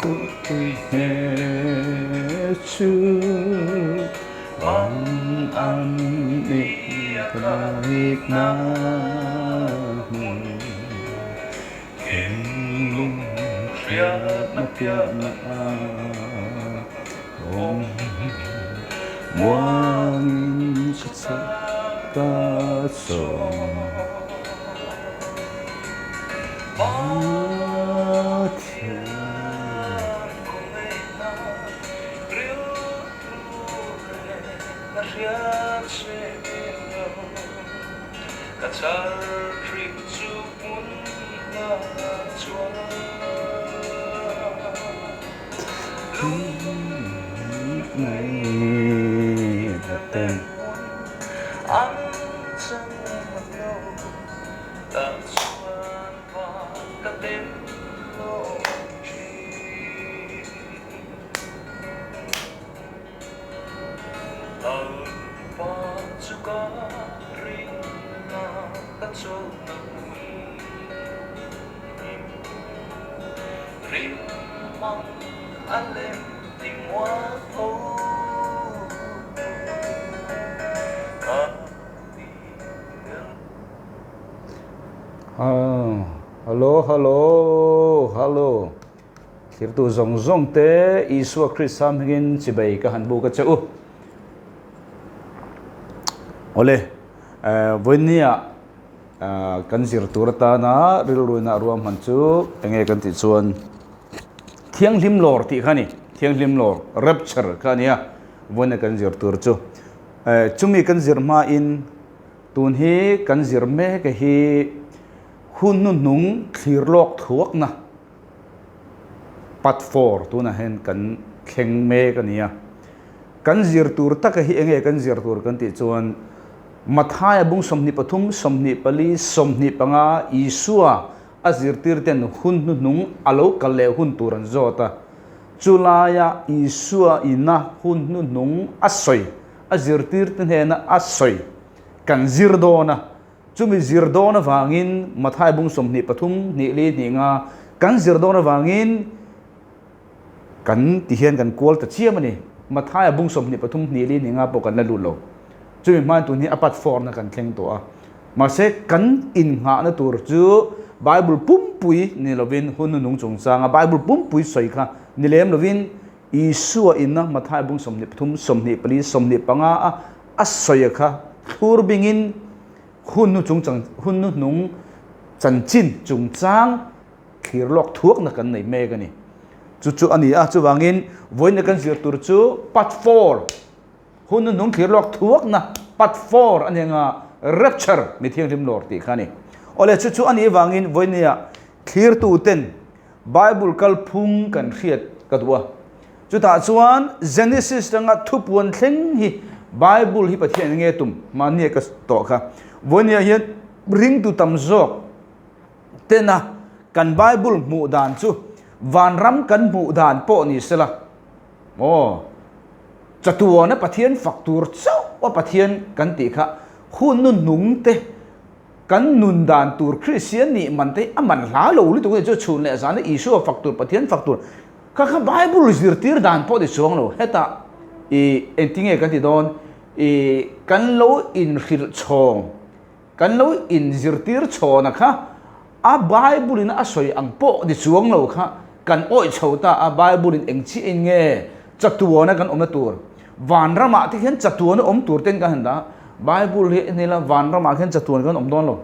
Kutpui chu Ang an ni ka hipna hmun Thinlung hriatna piahna awm Muangin ka chak ta sawm Hallo hallo hallo Thirtu zawng zawng te Isua Krista hmingin chibei ka han buk a che u. Awle, vawinia kan zir tur atana rilruina ruahman chu enge kan tih chuan thianghlim lawr tih kha a ni, thianghlim lawr, rapture kha a nia vawinia kan zir tur chu. Chumi kan zir hmain Tun hi kan zir mek hi hun hnuhnung thlir lawk thuakna part four tunah hian kan thleng mek a ni a. Kan zir tur taka hi enge kan zir tur kan tih chuan Mathaia bung 23, 24, 25 Isua a zirtir ten hun hnuhnung a lo kal leh hun tur an zawt a. Chulaia Isua ina hun hnuhnung a sawi a zirtirte hnena a sawi kan zir dawn a, chumi zir dawn avangin Mathai bung 23, hnih li hnih nga kan zir dawn avangin kan ti hian kan kual ta chiam a ni. Mathai bung 23, hnih li hnih nga pawh kan la lut lo. Chumi hmain tun hi a platform na kan thleng tawh a. Mahse kan innghahna tur chu Bible pumpui ni lovin hun nunung chungchanga Bible pumpui sawi kha ni lem lovin Isua inna Mathai bung 23, 24, 25 a a sawi kha thlur bingin hun nu chungchang hun nu hnung chanchin chungchang thlir lawk thuakna kan nei mek a ni. Chu chu a ni a, chuvangin vawiin kan zir tur chu part four hun nu hnung thlir lawk thuakna part four a ni anga rapture mi thianghlim lawr tih kha a ni. Awle chu chu a nih vangin vawiinia thlirtu ten Bible kalphung kan hriat ka duh a. Chutah chuan Genesis tanga thupuan thleng hi Bible hi Pathian nge tum mahni ka tawh kha. Vawinia hian ringtu tam zawk tena kan Bible hmuh dan chu vanram kan hmuh dan pawh ni sela aw chatuana Pathian fak tur chauh a Pathian kan tih kha hun nu hnung te Kan nun dan tur Kristian nih man te a man hla lo lutuk a ni chu chhun leh zan a Isua fak tur Pathian fak tur kha kha Bible zirtir dan pawh ni chuang lo hetah i engtinge kan ti dawn i kan lo inhrilh chhawng kan lo inzirtir chhawn a kha a Bible in a sawi ang pawh ni chuang lo kha kan awih chho ta a Bible in eng chiah in nge chatuana kan awmna tur Vanramah te khian chatuan awm tur ten kan han dah a, Bible hi en ila vanramah khian chatuan kan awm dawn lo.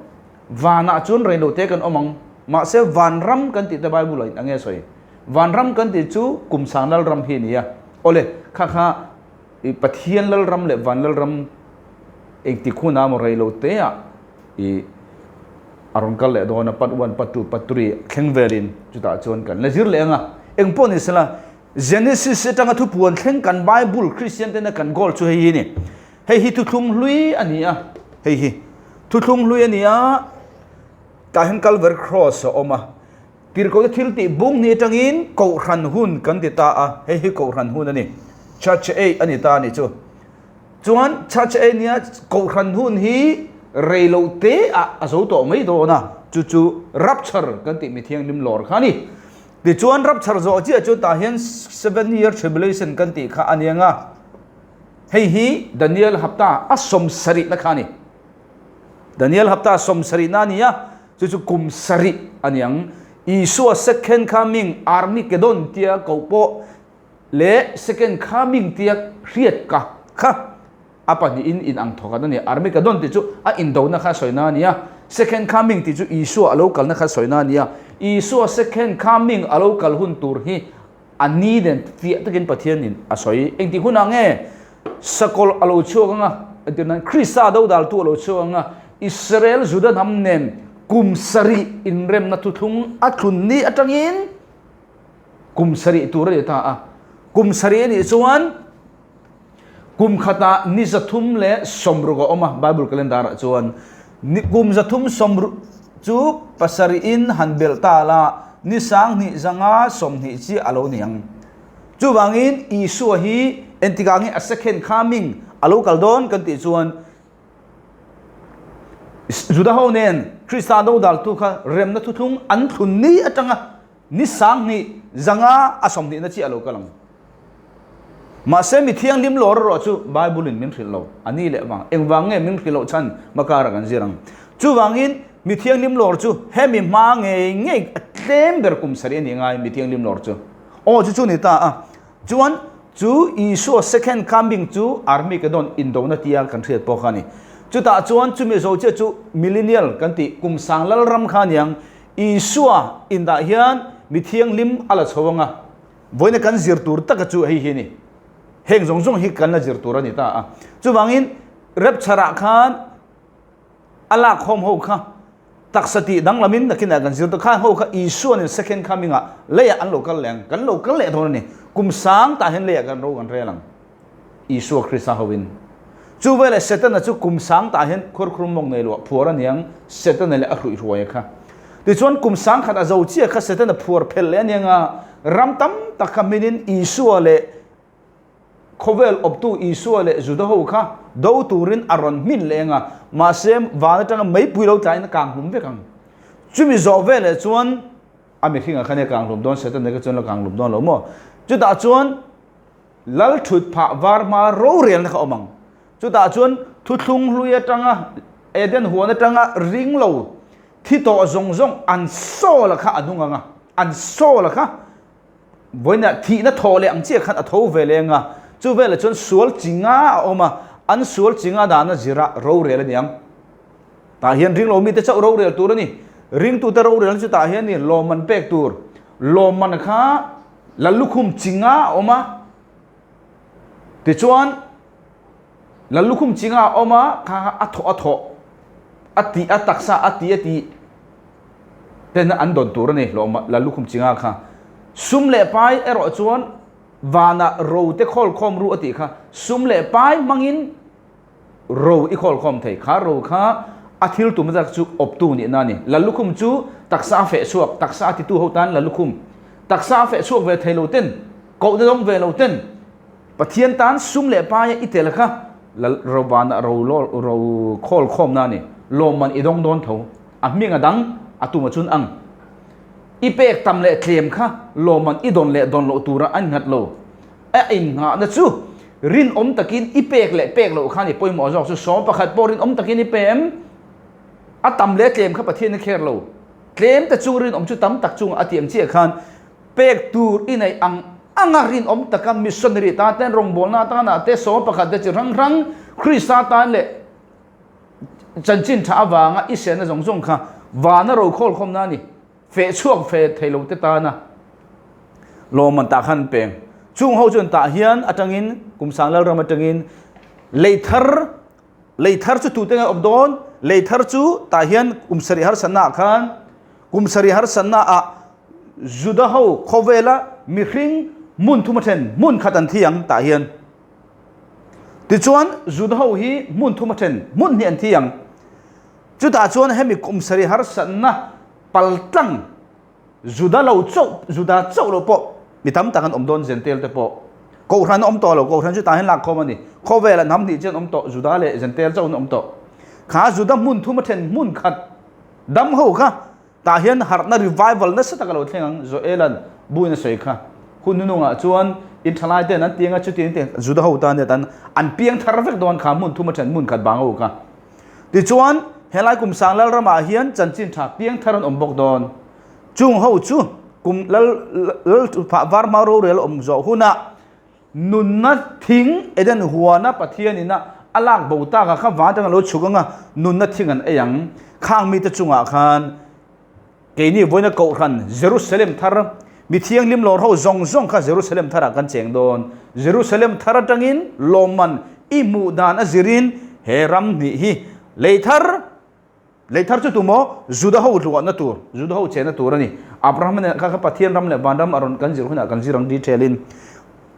Vanah chuan rei lo te kan awm ang. Mahse vanram kan tih te Bible ah in ang nge sawi. Vanram kan tih chu kum sang lalram hi a ni a. Awle, kha kha i Pathian lalram leh van lalram engtik hunah emaw rei lo te ah i a rawn kal leh dawn a, part one, part two, part three thleng velin chutah chuan kan la zir leh ang a. Engpawh ni sela, Genesis atanga thupuan thleng kan Bible Christian tena kan goal chu hei hi ni. Hei hi thuthlung hlui a ni a. Hei hi thuthlung hlui a ni a. Tah hian Calvary Cross a awm a. Tirhkohte thil tih bung ni atangin Kohhran hun kan ti ta a. Hei hi Kohhran hun a ni. Church A a ni ta a ni chu. Chuan Church A nia Kohhran hun hi rei lo te ah a zo tawh mai dawn a. Chu chu rapture kan tih mi thianghlim lawr kha a ni. Tichuan rapture zawh chiah chu tah hian seven year tribulation kan tih kha a ni ang a, hei hi Daniel hapta a sawmsarihna kha a ni. Daniel hapta sawmsarihna a ni a, chu chu kum sarih a ni ang. Isua second coming Armageddon tia koh pawh leh second coming tia hriat ka kha a pahnihin in ang thawk an a ni. Armageddon tih chu a indona kha sawina a ni a, second coming tih chu Isua a lo kalna kha sawina a ni a. Isua second coming a lo kal hun tur hi a ni nen fiah takin Pathianin a sawi. Engtik hunah nge sakawlh a lo chhuak anga, entir nan Krista dodaltu a lo chhuak anga, Israel Juda hnam nen kum sarih inremna thuthlung a thlun ni atangin kum sarih tur a ni ta a. Kum sarih a nih chuan Kum khatah ni 360 a awm a, Bible calendar ah chuan ni kum 360 chu pasarihin han belh ta la, ni 2520 chiah a lo ni ang. Chuvangin Isua hi entikah nge a second coming a lo kal dawn kan tih chuan Juda ho nen Krista dodaltu kha remna thuthlung an thlun ni atanga Ni 2520na chiah a lo kal ang. Mahse mi thianghlim lawr erawh chu Bible in min hrilh lo. A ni leh vang. Engvang nge min hrilh loh chhan hmakara kan zir ang. Chuvangin mi thianghlim lawr chu hemi hma ngei ngei a tlem ber kum sarih a nih ngai mi thianghlim lawr chu. Aw chu chu ni ta a. Chuan chu Isua second coming chu Armageddon indona tia kan hriat pawh kha a ni. Chutah chuan chumi zo chiah chu millennial kan tih kum sang lalram kha a niang. Isua indah hian mi thianghlim a la chho ang a, vawiina kan zir tur taka chu hei hi a ni. Heng zawng zawng hi kan la zir tur a ni ta a. Chuvangin rapture-ah khan a lakkhawm ho kha taksa tih danglamin nakinah kan zir ta khan ho kha Isuanin second coming-ah leiah an lo kal leh ang, kan lo kal leh dawn a ni. Kum sang tah hian leiah kan ro kan rel ang. Isua Krista hovin. Chu veleh Setana chu kum sang tah hian khuarkhurum mawng nei luah phuar a niang, Setana leh a hruihruaia kha. Tichuan kum sang khat a zo chiah kha Setana phuar phelh leh a niang a, ram tam tak kha hminin Isua leh khawvel awptu Isua leh Juda ho kha do turin a rawn hmin leh ang a, mahse van atanga meipui lo tlain a kang hlum vek ang. Chumi zawh veleh chuan a mihringah khan i a kang hlum dawn, Setana kha chuan la kang hlum dawn lo maw? Chutah chuan Lal thut phah var hma rorelna kha awm ang. Chutah chuan thuthlung hlui atanga Eden huan atanga ring lo thi tawh zawng zawng an soul-a kha a nung ang a, an soul-a kha vawiinah thihna thawh leh ang chiah khan a tho ve leh ang a, chu velah chuan sual chi nga a awm a, an sual chi nga dana zira rorel a ni ang. Tah hian ring lo mite chauh rorel tur a ni. Ringtute rorelna chu tah hian ni lawmman pek tur. Lawmman kha Lal lukhum chi nga a awm a, tichuan Lal lukhum chi nga a awm a, kha kha a thawh a thawh, a tih a taksa a tih a tih ten an dawn tur a ni hlawm Lal lukhum chi nga kha. Sum leh pai erawh chuan vanah ro te khawl khawm ru a tih kha sum leh pai hmangin Ro i khawlkhawm thei. Kha ro kha a thil tum zak chu awptu nihna a ni. Lallukhum chu taksa a feh chhuak, taksa a titu ho tan lallukhum. Taksa a feh chhuak ve thei lo ten, kohna dawng ve lo ten, Pathian tan sum leh paia i tel kha lal ro vanah ro ro khawlkhawmna a ni. Lawmman i dawng dawn tho. A hming a dang, a tum a chun ang. I pek tam leh tlem kha lawmman i dawn leh dawn loh tura a innghat lo. A innghahna chu rinawm takin i pek leh pek loh kha ni pawimawh zawk chu 11 pawh rinawm takin i pe em? A tam leh tlem kha Pathian i kher lo. Tlem te chung rinawm chu tam tak chungah a ti ang chiah khan pek tur i neih ang anga rinawm taka missionary tan te rawngbawlna atana te 11 te chi hrang hrang Krista tan leh chanchin tha avanga i sehna zawng zawng kha vana rokhawlkhawmna a ni. Feh chhuak ve thei lo te tana lawmman tah khan an peng. Chung ho chuan tah hian atangin kum sang lal ram atangin lei thar lei thar chu tute nge awm dawn lei thar chu tah hian kum sarih harsatna ah khan kum sarih harsatna ah Juda ho khawvela mihring hmun thum a then hmun khat an thi ang tah hian tichuan Juda ho hi hmun thum a then hmun hnih an thi ang chutah chuan hemi kum sarih harsatna Paltlang, Juda lo chauh, Juda chauh lo pawh mi tam tak an awm dawn Jentail te pawh. Kohhran a awm tawh lo, Kohhran chu tah hian lakkhawm a ni. Khawvelah hnam hnih chian awm tawh, Juda leh Jentail chauh an awm tawh. Kha Juda hmun thum a then hmun khat dam ho kha. Tah hian harhna revival nasa tak a lo thleng ang, Joel-a'n buin a sawi kha. Hun hnunungah chuan in thalai ten an piang a, chuti an ti Juda ho tan hian an piang thar vek dawn kha hmun thum a then hmun khat bang ho kha. Tichuan, helai kum sang lal ramah hian chanchin tha piang thar an awm bawk dawn. Chung ho chu kum lal lal phah var hma rorel awm zawh hunah Nunna thing Eden huana Pathian ina a lak bo tak a kha van atanga lo chhuk anga nunna thing an ei ang. Khang mite chungah khan keini vawiina kohhran Jerusalem thar mi thianghlim lawr ho zawng zawng kha Jerusalem tharah kan cheng dawn. Jerusalem thar atangin lawmman i hmuh dan a zirin he ram hnih hi lei thar Lei thar chu tumaw Juda ho tluahna tur, Juda ho chenna tur a ni. Abraham nen kha kha Pathian ram leh vanram a rawn kan zir hunah kan zir ang detail in.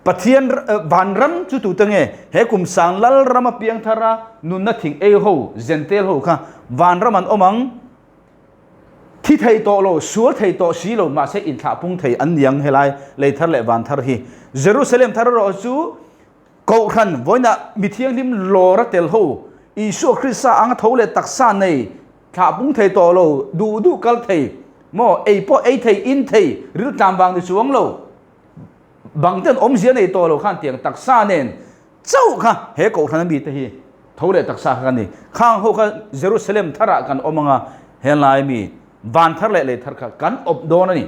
Pathian vanram chu tute nge? He kum sang lal rama piang thara nunna thing ei ho, Gentile ho kha vanram an awm ang. Thi thei tawh lo, sual thei tawh si lo, mahse inthlah pung thei an ni ang helai lei thar leh van thar hi. Jerusalem thar erawh chu Kohhran vawiinah mi thianghlim lawr a tel ho, Isua Krista anga tho leh taksa nei, thlah pung thei tawh lo, duh duh kal thei, maw, ei pawh ei thei, in thei, riltlam vang ni chuang lo, bang ten awmzia nei tawh lo khan tiang taksa nen chauh kha he kohhran a mite hi tho leh taksa kha kan ni. Khang ho kha Jerusalem tharah kan awm anga helai mi van thar leh lei thar kha kan awp dawn a ni.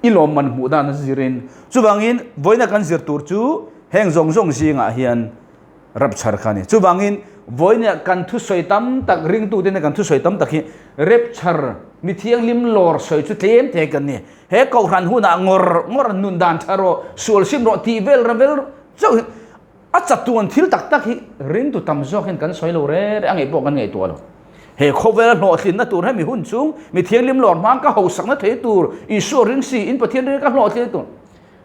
I lawmman hmuh dan a zirin. Chuvangin vawiina kan zir tur chu heng zawng zawng zingah hian rapchar kha a ni. Chuvangin vawiina kan thusawi tam tak ringtute nen kan thusawi tam tak hi rapchar mi thianghlim lawr sawi chu tlem te kan ni. He kohhran hunah ngawr ngawr nun dan tha rawh, sual sim rawh tih vel ra vel chauh hi A chatuan thil tak tak hi ringtu tam zawk hian kan sawi lo re re a ngaih pawh kan ngaihtuah lo. He khawvela hlawhtlinna tur hemi hun chung mi thianghlim lawr hmang ka hausakna thei tur Isua ring si in Pathian ring ka hlawhtling tur.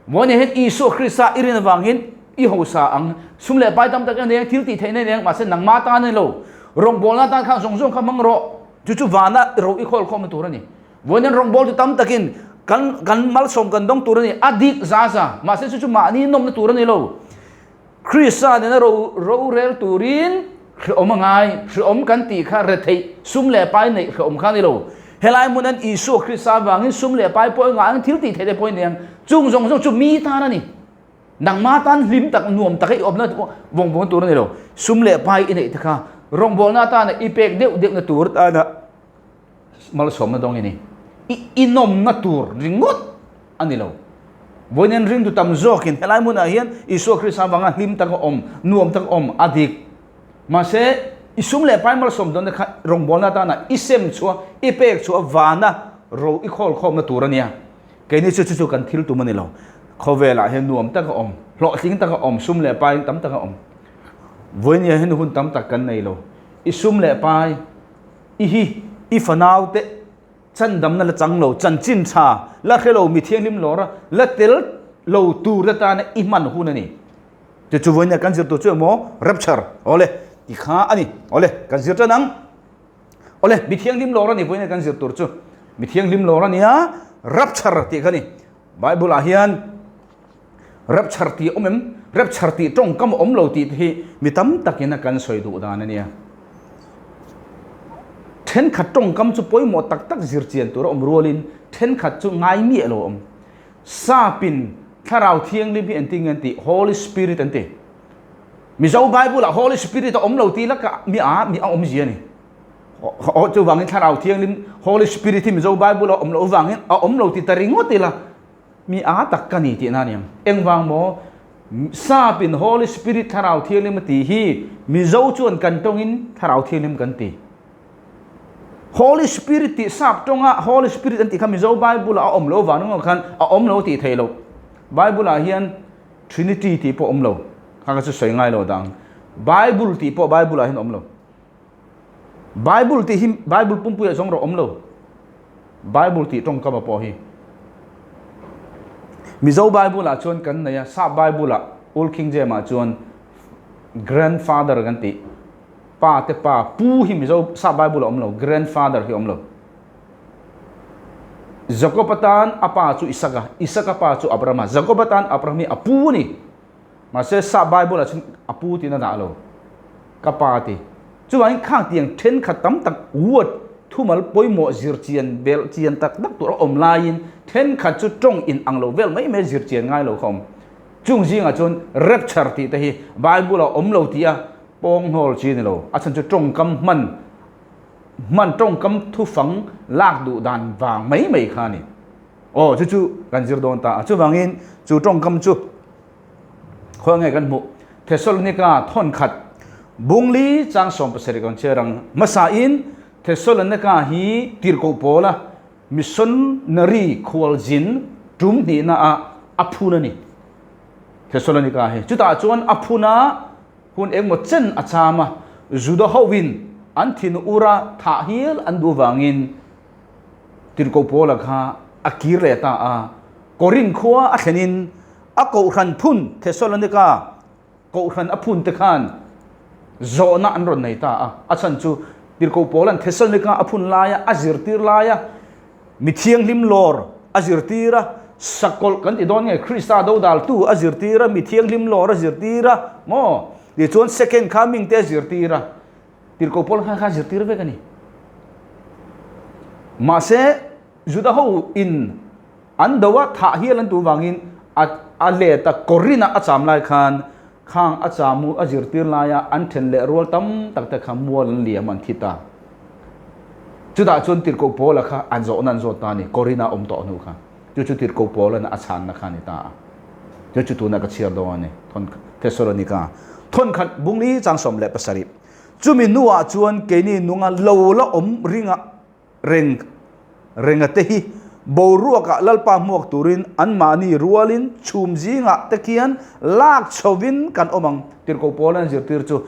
Vawiin hian Isua Krista i rin avangin i hausa ang sum leh pai tam tak i nei ang thil tih theihna i nei ang mahse nangmah tan a ni lo. Rawngbawlna atan khan zawng zawng kha hmang rawh. Chu chu vana ro i khawlkhawmna tur a ni. Vawiin rawngbawltu tam takin kan kan malsawm kan dawng tur a ni, a dik za za. Mahse chu chu mahni nawmna tur a ni lo. Krista nena ro rorel turin hreawm a ngai. Hreawm kan tih kha retheih, sum leh pai neih hreawm kha a ni lo. Helai hmunan Isua Krista avangin sum leh pai pawh engah ang thil tih theih te pawh a ni ang. Chung zawng zawng chu mi tan a ni. Nangmah tan hlim tak, nuam taka i awmna vawng vawng tur a ni lo. Sum leh pai i neih te kha rawngbawlna atana i pek deuh deuhna tur atana Malsawmna dawng i ni. I inawmna tur ringawt a ni lo. Vawiin ringtu tam zawkin helai hmunah hian Isua Krista avanga hlim taka awm, nuam taka awm a dik. Mahse, i sum leh pai malsawm dawnna kha rawngbawlna atana i sem chhuah, i pek chhuah vana ro i khawlkhawmna tur a nia. Keini chu chu chu kan thil tum a ni lo. Khawvelah hian nuam taka awm, hlawhtling taka awm, sum leh pai tam taka awm. Vawiin hian hun tam tak kan nei lo. I sum leh pai. I hi i fanaute chandamna la chang lo, chanchin tha la hre lo, mi thianghlim lawr a la tel lo tur te tana i hman hun a ni. Chu chu vawiin kan zir tur chu emaw rapture awle ti kha a ni. Awle kan zir tan ang. Awle mi thianghlim lawr a ni vawiin kan zir tur chu. Mi thianghlim lawr a nia rapture tih kha ni. Bible ah hian Rapture tih awm em? Rapture tih tawngkam awm lo tih te hi mi tam takin a kan sawi duh dan a nia. Thenkhat tawngkam chu pawimawh tak tak zir chian tur a awm rualin thenkhat chu ngai miah lo a awm. Sapin Thlarau Thianghlim hi engtin nge an tih? Holy Spirit an ti. Mizo Bible ah Holy Spirit a awm lo tih laka mi a mi a awmzia a ni. Chuvangin Thlarau Thianghlim Holy Spirit hi Mizo Bible ah a awm loh avangin a awm lo ti ta ringawt ila. Mi a tak ka ni tihna a ni ang. Engvang maw? Sapin Holy Spirit Thlarau Thianghlim a tih hi Mizo chuan kan tawngin Thlarau Thianghlim kan ti. Holy Spirit tih sap tawnga Holy Spirit an tih kha Mizo Bible ah a awm lo vang ringawt khan a awm lo tih theih loh. Bible ah hian Trinity tih pawh awm lo. Kha kha chu sawi ngai lo dang. Bible tih pawh Bible ah hian awm lo. Bible tih hi Bible pumpuiah zawng rawh awm lo. Bible tih tawngkam a pawh hi. Mizo Bible ah chuan kan nei a, Sap Bible ah Old King James ah chuan grandfather kan tih. Pa te pa, pu hi Mizo Sap Bible ah awm lo, grandfather hi awm lo. Jacob atan a pa chu Isaka, Isaka pa chu Abrahama. Jacob atan Abraham hi a pu a ni. Mahse Sap Bible ah chuan a pu tiin a dah lo. Ka pa ti. Chuvangin khang tiang thenkhat tam tak word Thumal pawimawh zirchian belh chian tak tak tur a awm laiin thenkhat chu tawng in ang lo vel mai mai zirchian ngai lo kha awm. Chung zingah chuan rapture tih te hi Bible ah awm lo tih a pawng hnawl chi a ni lo. A chhan chu tawngkam hman hman tawngkam thufang lak duh dan vang mai mai kha a ni. Aw chu chu kan zir dawn ta a. Chuvangin chu tawngkam chu Khawi nge kan hmuh? Thesalonika thawnkhat bungli chang 17 kan chhiar ang. Hmasain Thesalonika hi tirhkoh pawla missionary khualzin tum hnihna ah a phun a ni. Thesalonika hi chutah chuan a phun a hun engmaw chen a cham a, Juda hoin an thin ura thah hial an duh vangin Tirhkoh Paula kha a kir leh ta a, Korinth khua a thlenin a kohhran phun Thessalonika kohhran a phun te khan zawhna an rawn nei ta a. A chhan chu Tirhkoh Paula'n Thessalonika a phun laia a zirtir laia mi thianghlim lawr a zirtir a, sakawlh kan ti dawn nge Krista dodaltu a zirtir a, mi thianghlim lawr a zirtir a maw? Tichuan second coming te a zirtir a. Tirhkoh Paula khan kha zirtir vek a ni. Mahse, Juda ho in an do a, thah hial an tu vangin a a let a, Korinah a cham lai khan khang a chamu a zirtir laia an then leh rual tam tak te kha mual an liam an thi ta. Chutah chuan Tirhkoh Paula kha an zawhna an zawt ta a ni, Korinah awm tawh hnu kha. Chu chu Tirhkoh Paula'n a chhanna kha a ni ta a. Chu chu tunah ka chhiar dawn a ni, thawn Thessalonika thawnkhat bungli chang 17. Chumi hnuah chuan keini nunga lo la awm ringa reng renga te hi boruakah Lalpa hmuak turin anmahni rualin chhum zingah te khian lak chhovin kan awm ang. Tirhkoh Paula'n zirtir chu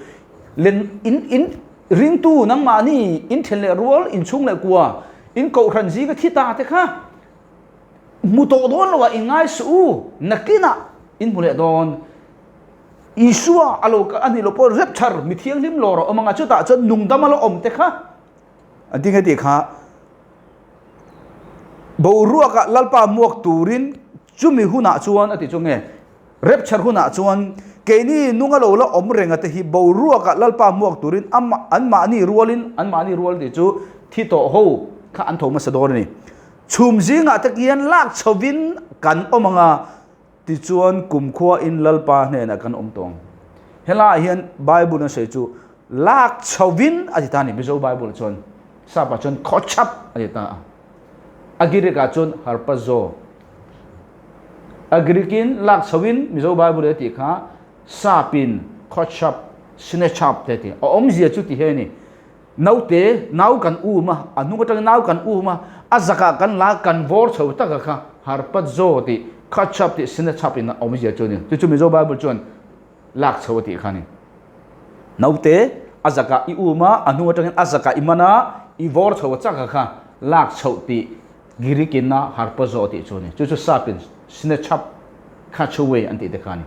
len in in ringtu nangmahni in then leh rual inchhung leh kua in kohhran zinga thi ta te kha hmu tawh dawn lo ah in ngai suh u, nakinah in hmu leh dawn. Isua a lo a nih loh pawh rapture mi thianghlim lawr a awm ang a, chutah chuan nungdam a la awm te kha an ti nge tih kha boruakah Lalpa hmuak turin chumi hunah chuan a ti chu nge rapture hunah chuan keini nunga lo la awm renga te hi boruakah Lalpa hmuak turin ama anmahni rualin anmahni rual tih chu thi tawh ho kha an tho hmasa dawn a ni. Chhum zingah te khian lak chhovin kan awm ang a, tichuan kumkhuain Lalpa hnenah kan awm tawh ang. Helaiah hian Bible a sawi chu lak chhovin a ti ta a ni, Mizo Bible chuan Sapa chuan khawchhap a ti ta a. A Greek-ah chuan harpazo. A Greek-in lak chhovin Mizo Bible a tih kha Sapin khawchhap, snatch-up te a ti. A awmzia chu ti hi a ni. Naute, nau kan um a, a hnung atangin nau kan um a, a zakah kan la kan vawr chho tak a kha harpat zaw tih, khatchap tih, sinachap in a awmzia chu a ni. Chu chu Mizo Bible chuan lak chho a tih kha a ni. Naute, a zakah i um a, a hnung atangin a zakah i man a, i vawr chho a chak a kha lak chhoh tih Greek in a harpa zaw tih chu a ni. Chu chu Sap in sinachap, catch away an tih te kha a ni.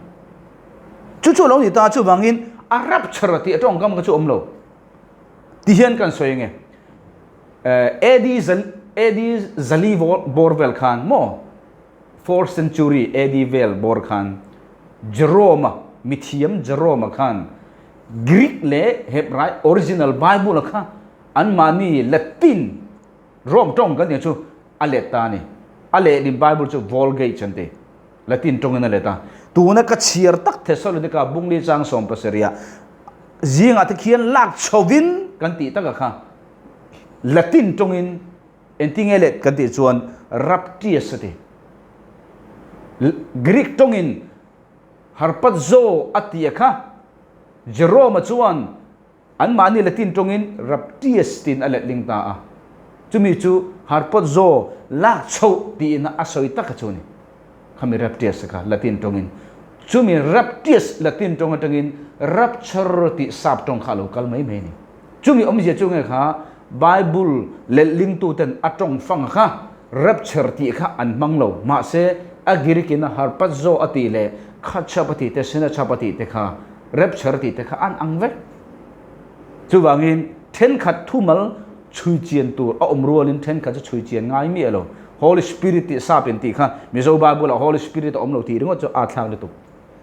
Chu chu a lo ni ta, chuvangin a rapture tih a tawngkam kha chu a awm lo. Ti hian kan sawi ange AD AD zali bawr vel khan maw fourth century AD vel bawr khan Jerome-a mithiam Jerome-a khan Greek leh Hebrai original Bible-a kha anmahni Latin Rome tawng kan tih chu a let ta a ni. A lehlin Bible chu Vulgate an ti. Latin tawngin a let a. Tuna ka chhiar tak Thessalonika bungli chang 17 ah zingah te khian lak chhovin kan tih taka kha Latin tawngin engtinge let kan tih chuan raptius a ti. Greek tawngin harpazo a tih a kha Jerome-a chuan Anmahni Latin tawngin raptius tiin a letling ta a, chumi chu harpotzo lak chhoh tiin a sawi tak a chu a ni. Khami raptius kha Latin tawngin chumi raptius Latin tawng atangin rapture tih sap tawng kha a lo kal mai mai a ni. Chumi awmzia chu nge kha Bible letlingtuten a tawng fang kha rapture tih kha an hmang lo, mahse a Greek in a harpatzo a tih leh khachap a tih te sinachap a tih te kha Rapture tih te kha an ang vek. Chuvangin thenkhat thumal chhui chian tur a awm rualin thenkhat chu chhui chian ngai miah lo. Holy Spirit tih sap in tih kha Mizo Bible ah Holy Spirit a awm lo tih ringawt chu aa thlak lutuk.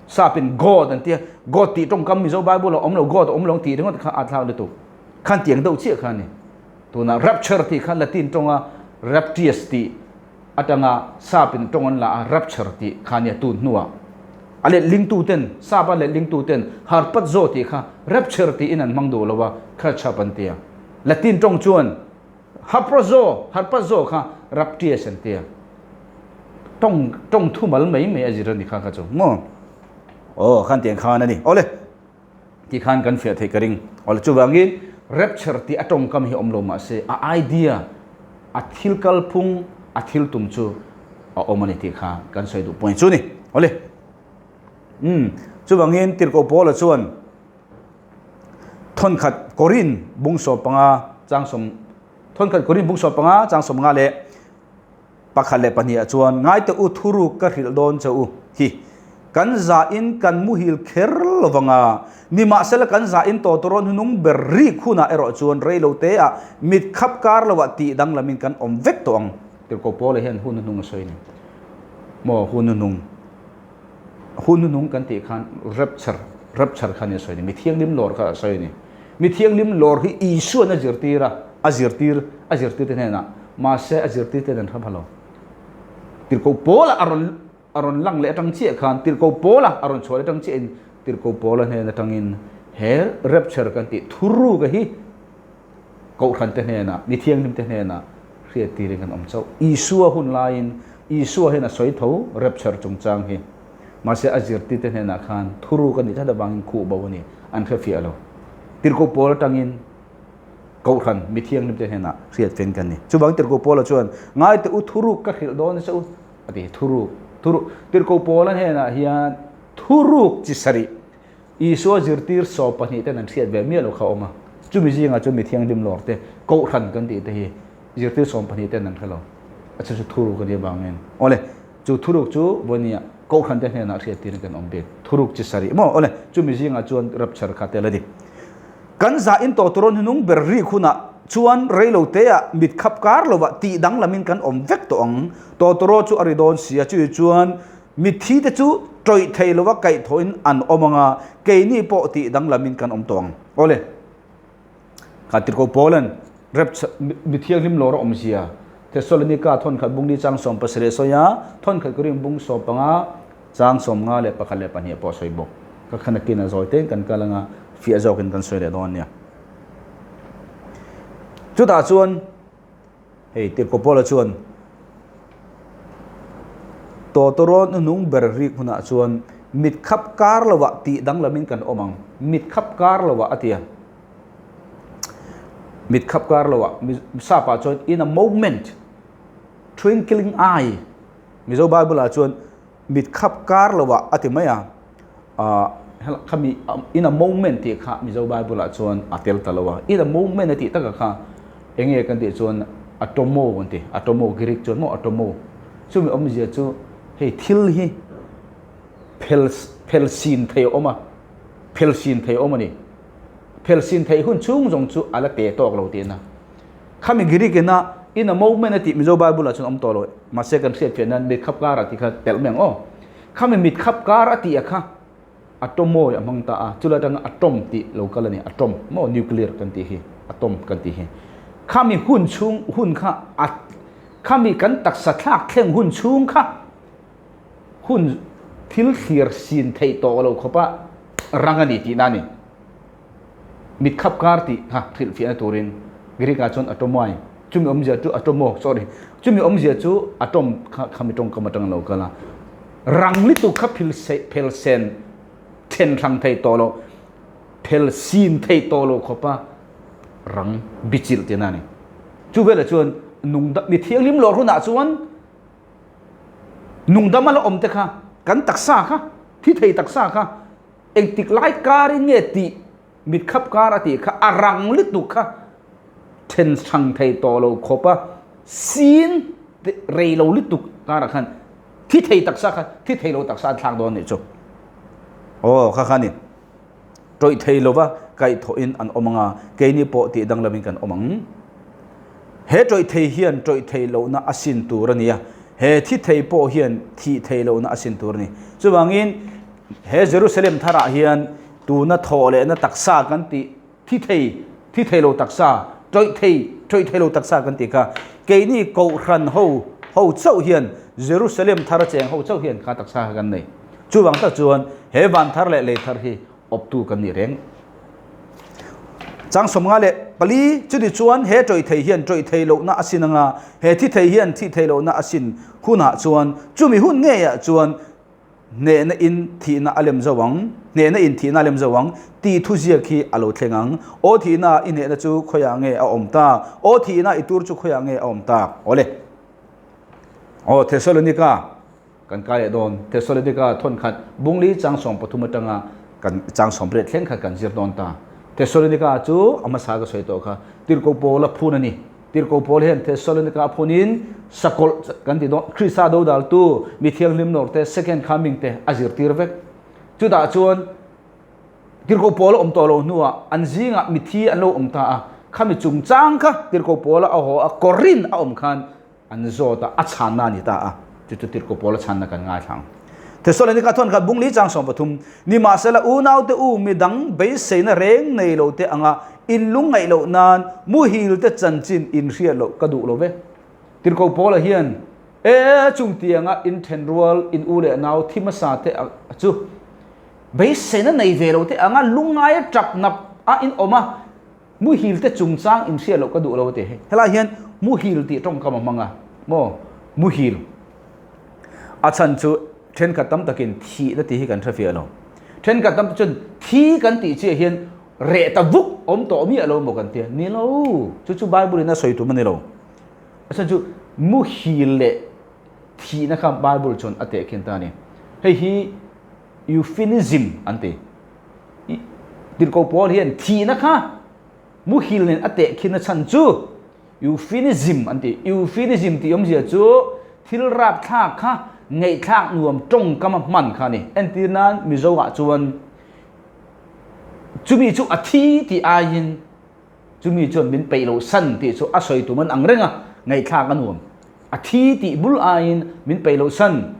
Sap in God an tia, God tih tawngkam Mizo Bible ah awm lo, God a awm lo tih ringawt kha aa thlak lutuk. Khan tiang deuh chiah kha a ni. Tunah rapture tih kha Latin tawnga raptius tih atanga sapin tawng an la a, rapture tih kha nia tun hnuah a letlingtuten, sapa letlingtuten harpazo tih kha rapture tiin an hmang duh lo a, khatchap an ti a. Latin tawng chuan harpazo, harpazo kha raptius an ti a. Tawng, tawng thumal mai mai a zir a ni kha kha chu maw? Aw, khan tiang khan a ni. Awle. Ti khan kan fiah theih ka ring. Awle chuvangin rapture tih a tawngkam hi awm lo mah se a idea, a thil kalphung, a thil tum chu a awm a ni tih kha kan sawi duh point chu ni. Awle. Umm chuvangin Tirhkoh Paula chuan thawnkhat Korin bung 15 chang sawm thawnkhat Korin bung 15 chang 15 leh Pakhat leh pahnihah chuan, Ngai teh u, thuruk ka hrilh dawn che u hi. Kan zahin kan muhil kher lo vang a, nimahsela kan zahin tawtawrawn hnunung ber rik hunah erawh chuan rei lo teah mit khap kar loah tih danglamin kan awm vek tawh ang. Tirhkoh Paula hian hun hnunung a sawi a ni. Maw hun hnunung? Hun hnunung kan tih khan rapture, rapture kha a ni a sawi a ni. Mi thianghlim lawr kha a sawi a ni. Mi thianghlim lawr hi Isua'n a zirtir a, a zirtir, a zirtirte hnenah, mahse a zirtirte an hre pha lo. Tirhkoh Paula a rawn a rawn lang leh atang chiah khan, Tirhkoh Paula a rawn chhuah leh atang chiahin Tirhkoh Paula hnen atangin he rapture kan tih thuruk a hi Kohhrante hnenah, mi thianghlimte hnenah hriattirin kan awm chauh. Isua hun laiin Isua hian a sawi tho rapture chungchang hi. Mahse a zirtirte hnenah khan thuruk a nih tlat avangin khuh bo a ni, an hre fiah lo. Tirhkoh Paul atangin Kohhran mi thianghlimte hnenah hriat fen kan ni. Chuvang Tirhkoh Paula chuan, Ngai teh u, thuruk ka hrilh dawn che u, a ti. Thuruk, thuruk. Tirhkoh Paula hnenah hian thuruk chi sarih Isua zirtir sawm pahnih ten an hriat ve miah lo kha a awm a. Chumi zingah chuan mi thianghlim lawr te, Kohhran kan tih te hi zirtir sawm pahnih ten an hre lo. A chhan chu thuruk a nih avangin. Awle. Chu thuruk chu Vawnia Kohhrante hnenah hriattirin kan awm bik. Thuruk chi sarih maw? Awle, chumi zingah chuan rapture kha tel a ni. Kan zah in tawh turawn hnung ber rik hunah chuan reilo teah mit khap kar lovah tih danglamin kan awm vek tawh ang. Tawtawraw chu a ri dawn si a, chumi chuan mitthi te chu tawih thei lova kaihthawhin an awm ang a, keini pawh tih danglamin kan awm tawh ang. Awle. Kha Tirhkoh Paula'n Rapture, mi thianghlim lawr a awmzia, Thessalonika thawnkhat bung ni chang 17 a sawi a, thawnkhat Korin bung 15 chang 51 leh pakhat leh pahnih pawh a sawi bawk. Ka khan akin a zawi tein kan kal anga fiah zawkin kan sawi leh dawn ania. Chutah chuan hei Tirhkoh Paula chuan Tawtawrawn hnung ber rik hunah chuan mit khap kar lovah tih danglamin kan awm ang. Mit khap kar lovah a ti a. Mit khap kar lovah sap ah chuan in a moment, twinkling eye, Mizo Bible ah chuan mit khap kar lovah a ti mai a. Khami in a moment tih kha Mizo Bible ah chuan a tel ta lo a. In a moment a tih takah kha Enge kan tih chuan atomo kan ti, atomo Greek chuan maw atomo. Chumi awmzia chu hei thil hi phel phel sin thei a awm a, phel sin thei a awm a ni. Phel sin theih hun chhung zawng chu a la te tawk lo tihna. Khami Greek ina in a moment a tih Mizo Bible ah chuan awm tawh lo, mahse kan hriatfiah nan mitkhap kar ah tih kha telh mai ang aw. Khami mitkhap kar a tih a kha Atomawi a hmang ta a, chulai atanga atom tih lo kal a ni, atom maw nuclear kan tih hi, atom kan tih hi. Khami hun chhung hun kha a khami kan taksa thlak thleng hun chhung kha hun thil thlir sin theih tawh lo khawpa rang a ni tihna a ni. Mit khap kar tih kha hrilhfiahna turin Greek ah chuan atomai, chumi awmzia chu atomo, sorry, chumi awmzia chu atom kha khami tawngkam atang lo kal a, rang lutuk kha phil phel sen then hrang thei tawh lo, phel sin thei tawh lo khawpa rang bichilh tihna a ni. Chu velah chuan nung mi thianghlim lawr hunah chuan nungdama la awm te kha kan taksa kha thi thei taksa kha Engtik lai karin nge tih mit khap kar a tih kha a rang lutuk kha then chhang thei tawh lo khawp a, sin rei lo lutuk karah khan thi thei taksa kha thi thei lo taksa an thlak dawn nih chu. Aw kha kha ni tawih thei lova kaihthawhin an awm ang a, keini pawh tih danglamin kan awm ang. He tawih thei hian tawih thei lohna a sin tur a ni a, he thi thei pawh hian thih thei lohna a sin tur a ni. Chuvangin he Jerusalem tharah hian tuna thawh lehna taksa kan tih thi thei, thi thei lo taksa Ṭawih thei, ṭawih thei lo taksa kan tih kha keini Kohhran ho ho chauh hian Jerusalem thar a cheng ho chauh hian kha taksa kha kan nei. Chuvang tak chuan he van thar leh lei thar hi awptu kan nih reng. Chang 54, Chuti chuan he ṭawih thei hian ṭawih thei lohna a sin anga, he thi thei hian thih thei lohna a sin hunah chuan chumi hun ngeiah chuan Hnehna in thihna a lem zo ang, hnehna in thihna a lem zo ang tih thuziak hi a lo thleng ang. Aw thihna i hnehna chu khawiah nge a awm tak? Aw thihna i tur chu khawiah nge a awm tak? Awle. Aw Thessalonika kan kai leh dawn. Thessalonika thawnkhat bungli chang 13 atanga kan chang 18 thleng kha kan zir dawn ta. Thessalonika chu a hmasa ka sawi tawh kha Tirhkoh Paula phun a ni. Tirhkoh Paul hian Thessalonika a phunin sakawlh kan ti dawn, Krista dodaltu mi thianghlim nawr te, second coming te a zirtir vek. Chutah chuan Tirhkoh Paul a awm tawh lo hnuah an zingah mithi an lo awm ta a, khami chungchang kha Tirhkoh Paula a haw a, Korinth a awm khan an zawt a, a chhanna a ni ta a, chu chu Tirhkoh Paula chhanna kan ngaithla ang. Thessalonika thawnkhat khat bungli chang 13, Nimahsela unaute u midang beiseina reng nei lo te anga in lungngaih loh nan muhil te chanchin in hriat loh ka duh lo ve. Tirhkoh Paula hian, E, chungtianga in thenrual in u leh nau thi hmasa te chu beiseina nei ve lo te anga lungngaia tap nap a in awm a, Muhil te chungchang inhriat loh ka duh lo a ti. Helai hian muhil tih tawngkam a hmang a, maw? Muhil. A chhan chu thenkhat tam takin thihna tih hi kan hre fiah lo. Thenkhat tam chuan thi kan tih chiah hian reh ta vuk awm tawh miah lo maw kan tia. Ni lo, chu chu Bible in a sawi tum a ni lo. A chhan chu muhil leh thihna kha Bible chuan a tehkhin ta a ni. Hei hi euphemism an ti. Tirhkoh Paul hian thihna kha muhil nen a tehkhin a chhan chu euphemism an ti. Euphemism tih awmzia chu thil rapthlak kha ngaihthlak nuam tawngkam a hman kha a ni. Entir nan Mizo ah chuan chumi chu a thi tih aiin chumi chuan min peih loh san tih chu a sawi tum an ang reng a, ngaihthlak a nuam. A thi tih bul aiin min peih loh san.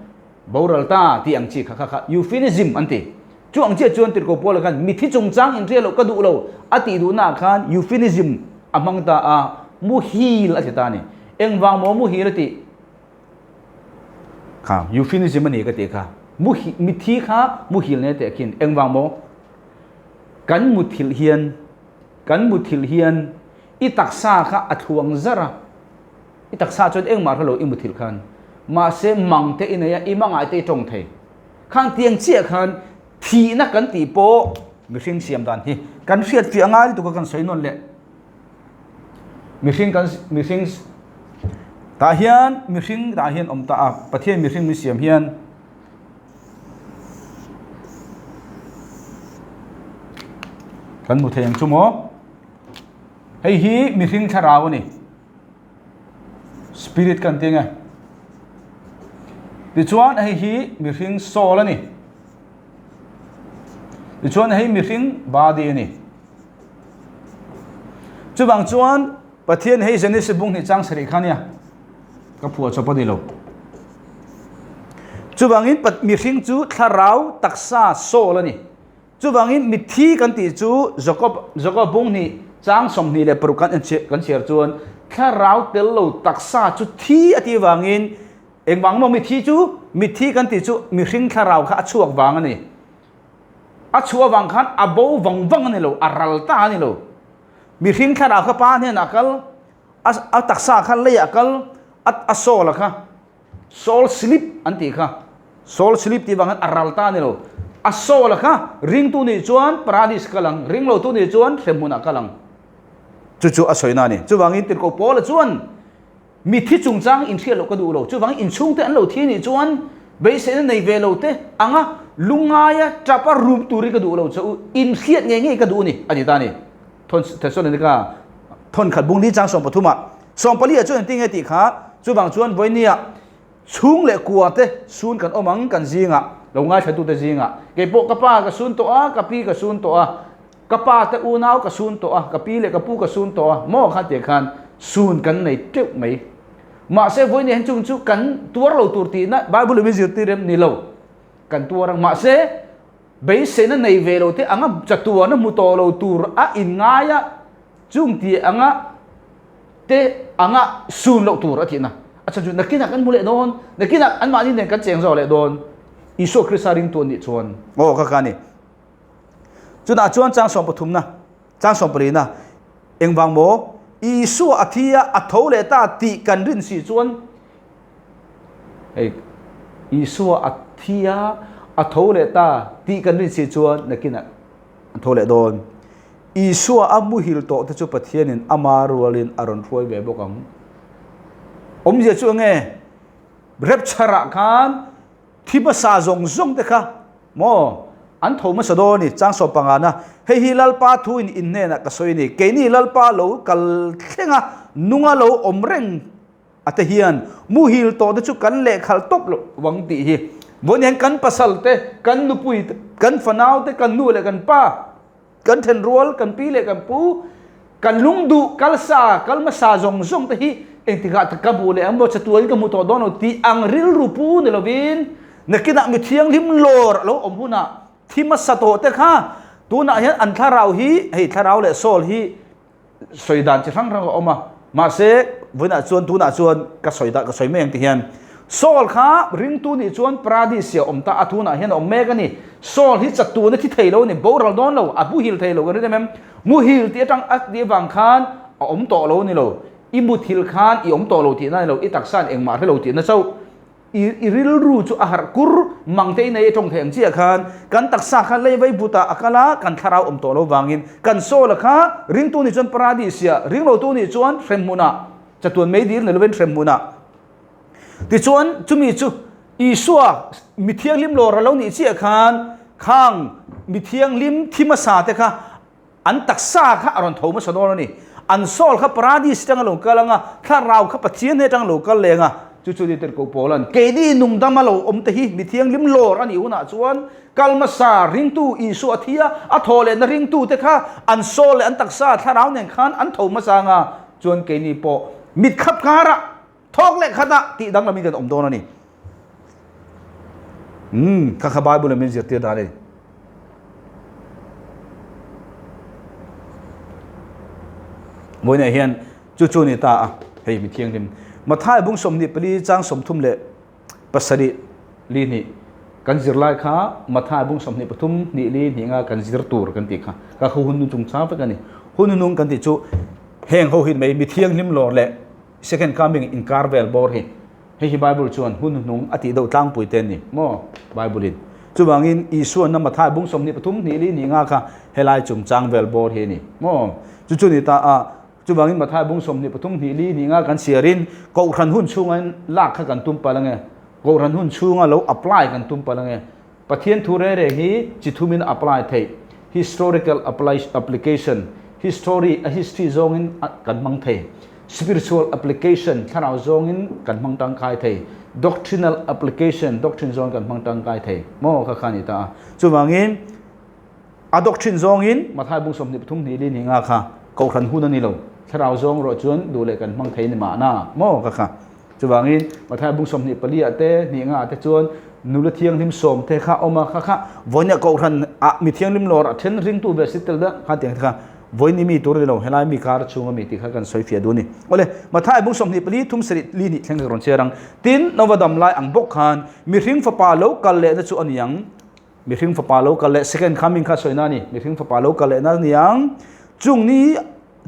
Boral ta tih ang chi kha kha kha euphemism an ti. Chu ang chiah chuan Tirhkoh Paula khan mithi chungchang inhriat loh ka duh lo a tih duhnaah khan euphemism a hmang ta a, muhil a ti ta a ni. Engvang maw muhil a tih? Kha euphemism a ni ka tih kha. Muhi, mithi kha muhil nen a teh khin. Engvang maw? Kan muthilh hian, kan muthilh hian i taksa kha a thluang zar a. I taksa chuan engmah hre lo i muthilh khan mahse mang te i nei a, i mangai te i tawng thei. Khang tiang chiah khan thihna kan tih pawh mihring siam dan hi kan hriat fiah ngai lutuk a kan sawi nawn leh. Mihring kan mihring tah hian mihring tah hian awm ta a, Pathian mihring min siam hian kan hmu thei ang chu maw? Hei hi mihring thlarau a ni. Spirit kan ti nge. Tichuan hei hi mihring soul a ni. Tichuan hei mihring body a ni. Chuvang chuan Pathian hei Genesis bung hnih chang sarih kha nia. Ka phuah chawp a ni lo. Chuvangin mihring chu thlarau taksa soul a ni. Chuvangin mitthi kan tih chu Jakob Jakob bung hnih chang 26 kan en kan chhiar chuan thlarau tel lo taksa chu thi a tih vangin engvang maw mitthi chu mitthi kan tih chu mihring thlarau kha a chhuak vang a ni. A chhuah vang khan a bo vang vang a ni lo, a ral ta a ni lo. Mihring thlarau kha pa hnenah a kal, a taksa kha leiah a kal, a soul a kha. Soul sleep an tih kha. Soul sleep tih vang hian a ral ta a ni lo. A soul a kha ringtu nih chuan paradis kal ang, ring lotu nih chuan hremhmunah kal ang. Chu chu a sawina a ni. Chuvangin Tirhkoh Paula chuan mithi chungchang inhriat loh ka duh lo. Chuvangin inchhungte an lo thi nih chuan beiseina nei ve lo te anga lungaia tapa rum turin ka duh lo che u, inhriat ngei ngei ka duh a ni, a ti ta a ni. Thessalonika thawnkhat bung li chang 13 ah 14 ah chuan engtin nge tih kha chuvang chuan vawinia chhung leh kua te sun kan awm ang kan zingah lo ngaithla te zingah keipawh ka pa ka sun tawh a ka pi ka sun tawh a ka pa te unau ka sun tawh a ka pi leh ka pu ka sun tawh a maw khan tiang khan sun kan nei teuh mai mahse vawinia hian chung chu kan tuar lo tur tihna Bible in min zirtir em ni lo kan tuar ang mahse Beiseina nei ve lo te anga chatuana hmu tawh lo tur a inngai a, chung tih anga te anga sun loh tur a tihna. A chhan chu nakinah kan hmu leh dawn, nakinah anmahni nen kan cheng zawk leh dawn. Isua Krista ringtu an nih chuan. Aw kha kha a ni. Chutah chuan chang sawm pathumna, chang sawm palina, engvang maw Isua a thi a, a tho leh ta tih kan rin si chuan hei Isua a thi a, a tho leh ta tih kan rin si chuan nakinah an tho leh dawn. Isua a muhil tawh te chu Pathianin ama rualin a rawn hruai ve bawk ang. Awmzia chu enge? Rapture-ah khan thi hmasa zawng zawng te kha maw an tho hmasa dawn a ni. Chang sawm pangana, Hei hi Lalpa thuin in hnenah ka sawi a ni. Keini Lalpa lo kal thlenga nunga lo awm reng A te hian muhil tawh te chu kan lehkhalh tawp loh vang tih hi vawiin hian kan pasal te, kan nupui te, kan fanau te, kan nu leh kan pa, kan thenrual, kan pi leh kan pu, kan lungduh kalsa, kal hmasa zawng zawng te hi engtikah tak ka hmuh leh ang maw, chatuain ka hmu tawh dawn lo tih ang rilru pu ni lovin nakinah mi thianghlim lawr a lo awm hunah thi hmasa tawh te kha tunah hian an thlarau hi, hei thlarau leh soul hi sawi dan chi hrang hrang a awm a, mahse vawiinah chuan tunah chuan ka sawi dah ka sawi mai ang ti hian Saul kha ringtu nih chuan paradis a awm ta a tunah hian a awm mek a ni. Saul hi chatuna thi thei lo a ni, boral dawn lo, a muhil thei lo kan rin em em. Muhil tih atang a tih avang khan a awm tawh lo a ni lo. I muthil khan i awm tawh lo tihna a ni lo, i taksa in engmah hre lo tihna chauh. I i rilru chu a harh kur mang te inei a tawng thei ang chiah khan kan taksa kha lei vai but ah a kal a, kan thlarau awm tawh lo vangin kan soul a kha ringtu nih chuan paradis ah, ringlotu nih chuan hremhmun ah, chatuan mei dil ni lovin hremhmun ah. Tichuan chumi chu Isua mi thianghlim lawr a lo nih chiah khan khang mi thianghlim thi hmasa te kha An taksa kha a rawn tho hmasa dawn a ni. An soul kha paradis atanga lo kal anga, thlarau kha Pathian hne atanga lo kal leng a, chu chu ni tirhkoh Paula'n, Keini nungdama lo awm te hi mi thianghlim lawr a nih hunah chuan kal hmasa ringtu Isua a thi a, a thaw lehna ringtu te kha an soul leh an taksa thlarau nen khan an tho hmasa anga, chuan keini pawh mit khap karah Thawk leh khatah tih danglamin kan awm dawn a ni. Umm, kha kha Bible in min zirtir dan a ni. Vawiinah hian chu chu ni ta a, hei mi thianghlim. Mathai bung 24 chang 37 li hnih kan zirlai kha Mathai bung 23 hnih li hnih nga kan zir tur kan tih kha ka kha hun chung chang vek a ni. Hun nung kan tih chu heng ho hi mai mi thianghlim lawr leh Second coming inkar vel bawr hi hei hi Bible chuan hun hnuhnung a tih deuh tlangpui te a ni maw Bible in. Chuvangin Isua na Mathai bung 23 hnih li hnih nga kha helai chungchang vel bawr hi a ni maw. Chu chu ni ta a, chuvangin Mathai bung 23 hnih li hnih nga kan chhiarin Kohhran hun chhunga lak kha kan tum palh ange, Kohhran hun chhunga lo apply kan tum palh ange. Pathian thu reng reng hi chi thumin a apply theih, historical application, history, a history zawngin kan hmang thei, spiritual application, thlarau zawngin kan hmang tangkai thei, doctrinal application, doctrine zawngin kan hmang tangkai thei maw kha kha a ni ta a. Chuvangin a doctrine zawngin Mathai bung 23 hnih li hnih nga kha kohhran hun a ni lo, thlarau zawng erawh chuan duh leh kan hmang thei a ni mahna maw kha kha. Chuvangin Mathai bung 24 ah te hnih nga ah te chuan nula thianghlim sawm te kha awm a, kha kha vawinia kohhran ah mi thianghlim lawr a then ringtu ve si tel daih kha tiang te kha vawiini mi tur a ni lo, helai mi kar chhunga mi tih kha kan sawi fiah duh a ni. Awle, Mathai bung 24 thum sarih li hnih thleng ka rawn chhiar ang. Tin, Nova dam lai ang bawk khan mihring fapa lo kal lehna chu a ni ang. Mihring fapa lo kal leh, second coming kha sawina a ni, mihring fapa lo kal lehna a ni ang. Chung ni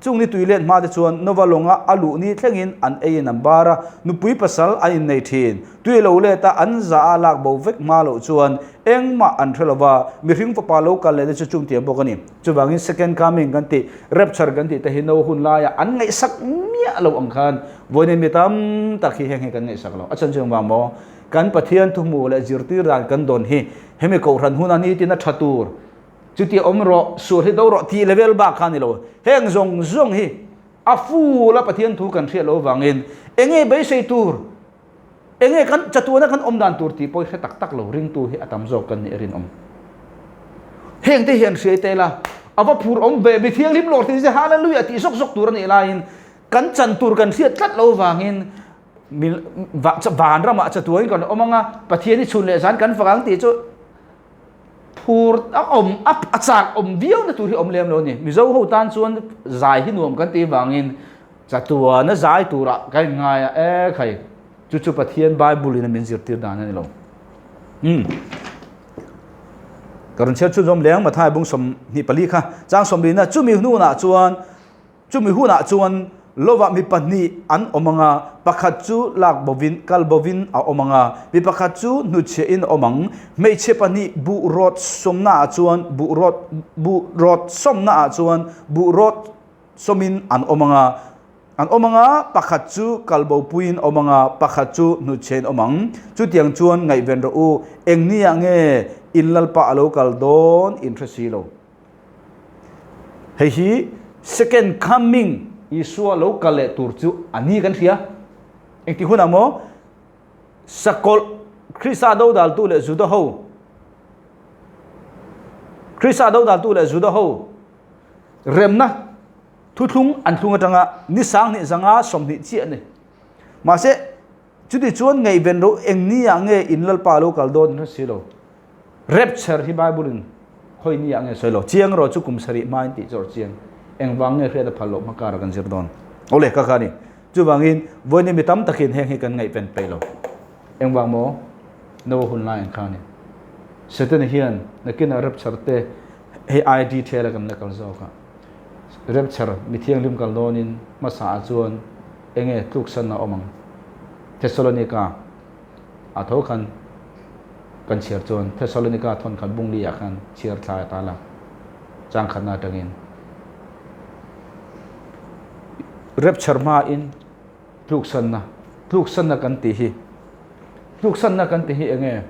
Chung ni tui let hma te chuan Nova lawnga a luh ni thlengin an eiin an bar a, nupui pasal an innei thin. Tui lo let a an za a lak bo vek hma loh chuan engmah an hre lo va, mihring fapa lo kal leh te chu chung tiang bawk a ni. Chuvangin second coming kan tih, rapture kan tih te hi no hun laia an ngaihsak miah lo ang khan vawiin mi tam tak hi heng hi kan ngaihsak lo. A chhan chu engvang maw? Kan Pathian thuhmuh leh zirtir dan kan dawn hi hemi kohhran huna nitin a tha tur, Chuti awm rawh, sual hi do rawh tih level bak kha a ni lo. Heng zawng zawng hi a full a Pathian thu kan hriat loh avangin enge beisei tur, enge kan chatuana kan awm dan tur tih pawh hi hre tak tak lo ringtu hi a tam zawk kan nih a rinawm. Heng te hian hriai te la, a va phur awm ve, mi thianghlim lawr tih zia hallelujah tih zawk zawk tur a nih laiin kan chan tur kan hriat tlat loh avangin vanramah chatuain kan awm ang a, Pathian hi chhun leh zan kan fak ang tih chu Phur a awm a a chak awm viau na tur hi awm lem lo a ni. Mizo ho tan chuan zai hi nuam kan tih vangin Chatuana zai turah ka inngai a, e khai, chu chu Pathian Bible in a min zirtir dan a ni lo. Umm. Ka rawn chhiar chhunzawm leng Mathai bung 24 kha chang 40 na chumi hnunah chuan chumi hunah chuan lovah mi pahnih an awm anga pakhat chu lak bovin kal bovin a awm anga mi pakhat chu hnuchhiah in a awm ang hmeichhe pahnih buh rawt sawmna ah chuan buh rawt buh rawt sawmna ah chuan buh rawt sawmin an awm anga An awm anga, pakhat chu kalbopuiin awm anga, pakhat chu hnutchhein awm ang. Chutiang chuan ngaihven rawh u, eng niah nge in Lalpa a lo kal dawn in hre si lo. Hei hi second coming Isua lo kal leh tur chu a ni kan hria. Engti hunah maw? Sakawlh Krista dodaltu leh Juda ho Krista dodaltu leh Juda ho remna Thuthlung an thlung atanga ni 20 zanga 20 chiah a ni. Mahse, chuti chuan ngaihven ro eng ni ah nge in Lalpa lo kal dawn in hre si lo. Rapture hi Bible in hawi ni ah nge sawi lo. Chiang erawh chu kum sarih hma in tih chu erawh chiang. Engvang nge hriat a phal loh hma kar ah kan zir dawn. Awle ka kha a ni. Chuvangin, vawiin mi tam takin heng hi kan ngaihven peih lo. Engvang maw? Noah hun lai ang kha a ni. Setana hian nakinah rapture te hei ID thel a kan la kal zawk a. Rapture mi thianghlim kal dawnin hmasa ah chuan enge tluksan a awm ang? Thessalonika ah tho khan kan chhiar chuan Thessalonika thawnkhat bungli ah khan chhiar thlai a tal a, chang khatna atangin Rapture hma in tluksanna, tluksanna kan tih hi, tluksanna kan tih hi enge?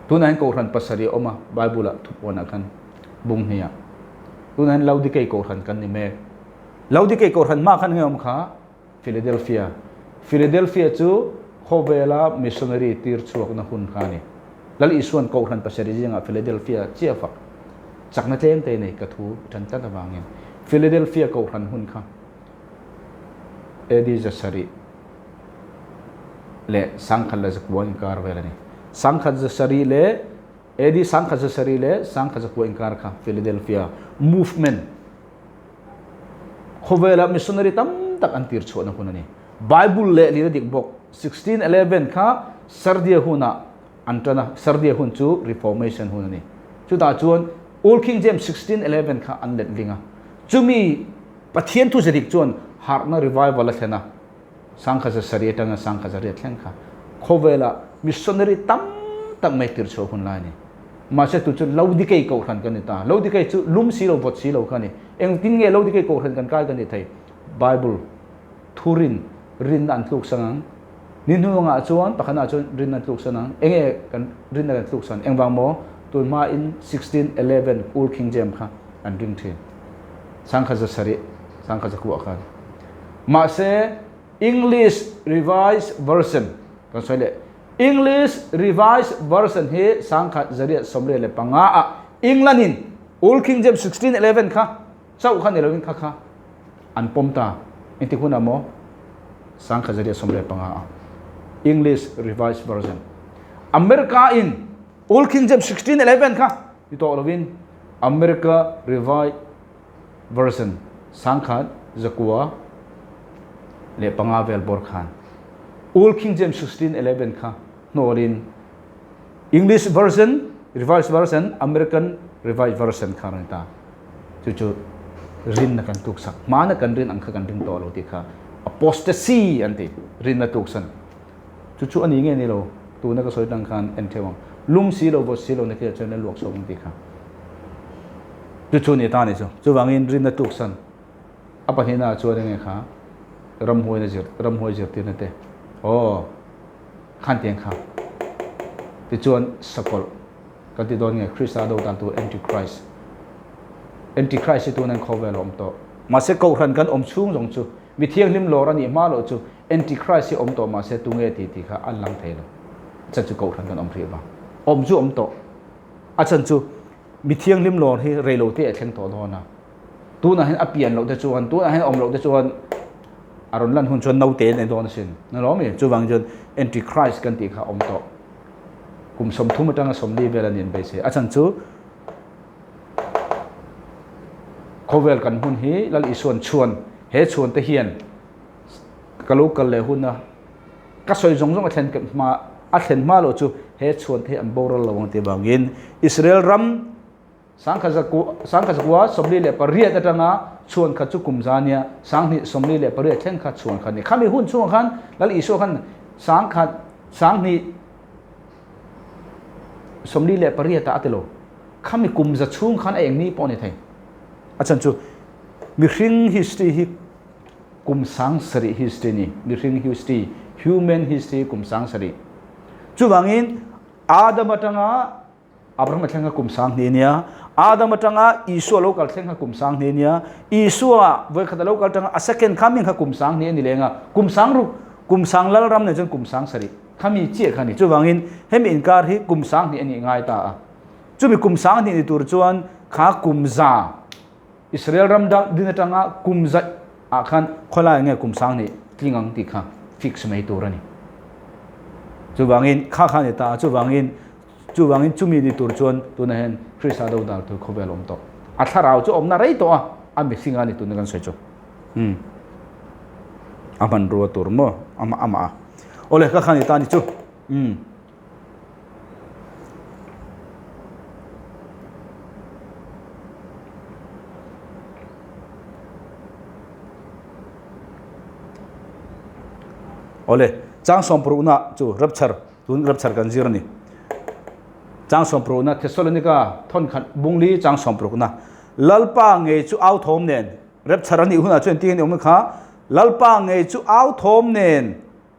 Tunah hian Kohhran pasarih a awm a, Bible-ah thupuanah khan bung hnih ah. Tunah hian Laodikei Kohhran kan ni mek. Laodikei Kohhran hma khan nge awm kha? Philadelphia. Philadelphia chu khawvela missionary tir chhuakna hun kha a ni. Lal Isua'n Kohhran pasarih zingah Philadelphia chiah fak chakna tlem te nei ka thu i tan tlat avangin Philadelphia Kohhran hun kha AD 700 leh 1009 inkar vel a ni. 1700 leh AD 1700 leh 1009 inkar kha Philadelphia movement khawvela missionary tam tak an tir chhuahna hun a ni. Bible leh lina dik bawk 1611 kha Sardia hunah an tan a, Sardia hun chu Reformation hun a ni. Chutah chuan Old King James 1611 kha an let ling a. Chumi Pathian thu zedik chuan harhna revival a thlen a. 1700 atanga 1800 thleng kha khawvela missionary tam tak mai tir chhuah hun lai a ni. Mahse tu chu Laodikei kohhran kan ni ta. Laodikei chu lum si lo vawt si lo kha a ni. Engtin nge Laodikei kohhran kan kai kan ni thei? Bible thurin rinna an tluk sang ang. Ni hnuangah chuan pakhatnaah chuan rinna an tluk san ang. Enge kan rinna kan tluk san? Engvang maw? Tunhma in 1611 Old King James kha an ring thin. 1700, 1900 khan. Mahse, English Revised Version kan sawi leh. English Revised Version hi 1985 ah England in Old King James 1611 kha chauh kha ni loin kha kha an pawm ta. Engtik hunah maw? 1985 ah English Revised Version. America in Old King James 1611 kha ni tawh loin America Revised Version 1905 vel bawr khan Old King James 1611 kha hnawlin English Version, Revised Version, American Revised Version kha rawn ta. Chu chu rinna kan tluksak. Hmana kan rin ang kha kan ring tawh lo tih kha apostasy an ti. Rinna tluksan. Chu chu a ni nge ni lo, tuna ka sawi tang khan en theuh ang. Lum si lo, vawt si lo na khi ah chuan a luak chhuak ang tih kha. Chu chu ni ta ni chu. Chuvangin rinna tluksan a pahnihna ah chuan enge kha ramhuaina zir, ramhuai zirtirna te. Aw, khan tiang kha. Tichuan sakawlh kan ti dawn nge Krista do dan tur Antichrist. Antichrist hi tunan khawvel a awm tawh. Mahse kohhran kan awm chhung zawng chu Mi thianghlim lawr a nih hma loh chu Antichrist hi awm tawh mah se tunge ti tih kha an lang thei lo. A chan chu kohhran kan awm hrih vang. Awm chu awm tawh. A chan chu mi thianghlim lawr hi rei lo te a thleng tawh dawn a. Tunah hian a pian loh te chuan, tunah hian a awm loh te chuan a rawn lan hun chuan naute a nei dawn asin. Na lawm i? Chuvang chuan Antichrist kan tih kha awm tawh. Kum 30 atanga 40 vel a ni an beisei. A chan chu Khawvel kan hun hi Lal Isuan chhuan he He chhuan te hian ka lo kal leh hun a, ka sawi zawng zawng a thlen hma a thlen hma loh chu he chhuan te hi an boral lo ang tih vangin Israel ram 1948 atanga chhuan khat chu kum za nia 2028 thleng kha chhuan khat a ni. Khami hun chhungah khan Lal Isua khan sangkhat 2028 ah a ti lo. Khami kum za chhung khan a eng ni pawh a ni thei. A chhan chu mihring history hi kum 7000 history a ni. Mihring history, human history kum 7000. Chuvangin Adam atanga Abraham a thleng kha kum 2000 a nia, Adam atanga Isua lo kal thleng kha kum 2000 a nia, Isua vawikhat a lo kal tanga a second coming kha kum 2000 a ni leng a, kum 6000, kum sang Lalram nen chuan kum 7000 khami chiah kha a ni. Chuvangin hemi inkar hi kum 2000 a nih ngai ta a. Chumi kum 2000 ni tur chuan kha kum za Israel ram din atanga kum za ah khan khawlai nge kum 2000 tling ang tih kha fix mai tur a ni. Chuvangin kha kha a ni ta a, chuvangin Chuvangin chumi ni tur chuan tunah hian Krista do dal tur khawvel awm tawh. A thlarau chu awmna rei tawh a, a mihring a ni tuna kan sawi chu. Umm. A hmanrua tur maw? Amah amah a. Awle ka kha ni ta ni chu. Umm. Awle, chang sawmparukna chu rapture Tun rapture kan zir a ni. Chang sawmparukna Thessalonika thawn khat bungli chang sawmparukna Lalpa ngei chu au thawm nen rapture a nih hunah chuan engtin nge ni awm kha Lalpa ngei chu au thawm nen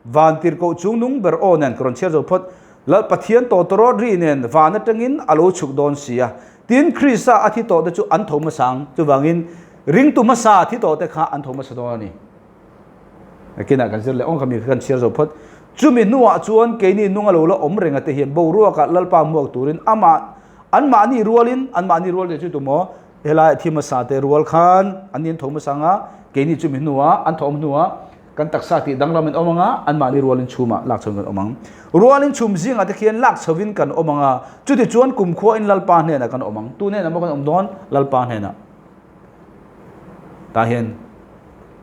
van tirhkoh chung nung ber aw nen ka rawn chhiar zo phawt Lal Pathian tawtawrawt ri nen van atangin a lo chhuk dawn si a tin Krista a thi tawh te chu an tho hmasa ang chuvangin ringtu hmasa thi tawh te kha an tho hmasa dawn a ni. Nakinah kan zir leh awng kha mi kha kan chhiar zo phawt. Chumi hnuah chuan keini nung a lo la awm reng a te hian boruakah Lalpa hmuak turin amah anmahni rualin anmahni rual tih chu tumaw helai thi hmasa te rual khan an in tho hmasa anga keini chumi hnuah an thawm hnuah kan taksa tih danglam in awm anga anmahni rualin chhumah lak chho in kan awm ang. Rualin chhum zingah te khian lak chhovin kan awm anga chuti chuan kumkhua in Lalpa hnenah kan awm ang. Tu hnenah maw kan awm dawn? Lalpa hnenah. Tah hian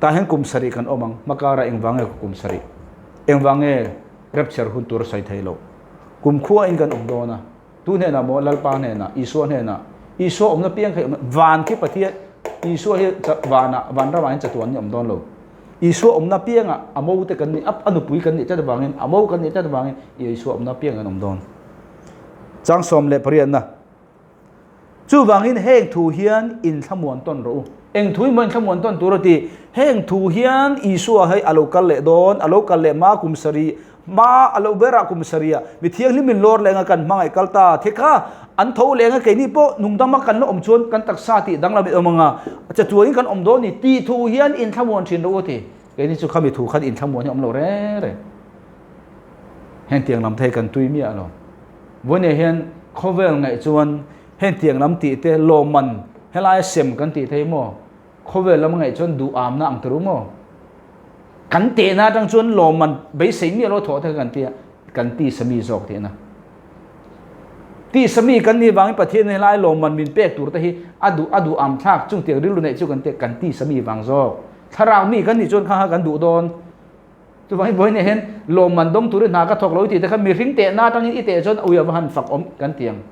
tah hian kum sarih kan awm ang, hmakara engvang nge kum sarih? Engvang nge rapture hun tur a sawi thei loh? Kum khua in kan awm dawn a, tu hnenah maw? Lalpa hnenah, Isua hnenah. Isua awmna piang kha i awm van khi Pathian Isua hi vanah van ramah hian chatuan ni awm dawn lo. Isua awmna piangah a mo te kan nih a nupui kan nih tlat avangin a mo kan nih tlat avangin Isua awmna piang kan awm dawn. Chang 18na. Chuvangin heng thu hian inthlamuan tawn rawh u. Eng thu in maw inthlamuan tawn tur a ti? Heng thu hian Isua hei a lo kal leh dawn, a lo kal leh hma kum sarih, hma a lo berah kum sarih ah mi thianghlim in lawr leng a kan hmangaih kal ta. The kha an tho leng a keini pawh nungdama kan la awm chuan kan taksa tih danglam in awm ang a, chatuanin kan awm dawn ni tih thu hian inthlamuan thin rawh u a ti. Keini chu khami thu khan inthlamuan hi awm lo reng reng. Hengtiang lam te hi kan tui miah lo. Vawinia hian khawvel ngaih chuan hengtiang lam tih te lawmman helaia sem kan tih thei maw? Khawvel lam ngaih chuan duh amna ang tur maw? Kan tehna atang chuan lawmman beisei miah lo thawh te kan tia kan tisa mi zawk tihna. Tisa mi kan nih vangin Pathian helai lawmman min pek tur te hi a duh a duh am thlak chung tiang rilru neih chu kan tia kan tisa mi vang zawk. Thlarau mi kan nih chuan kha kha kan duh dawn. Chuvangin vawiin ah hian lawmman dawng turin hna ka thawk lo i tih te kha mihring tehna atangin i teh chuan ui a va han fak awm kan ti ang.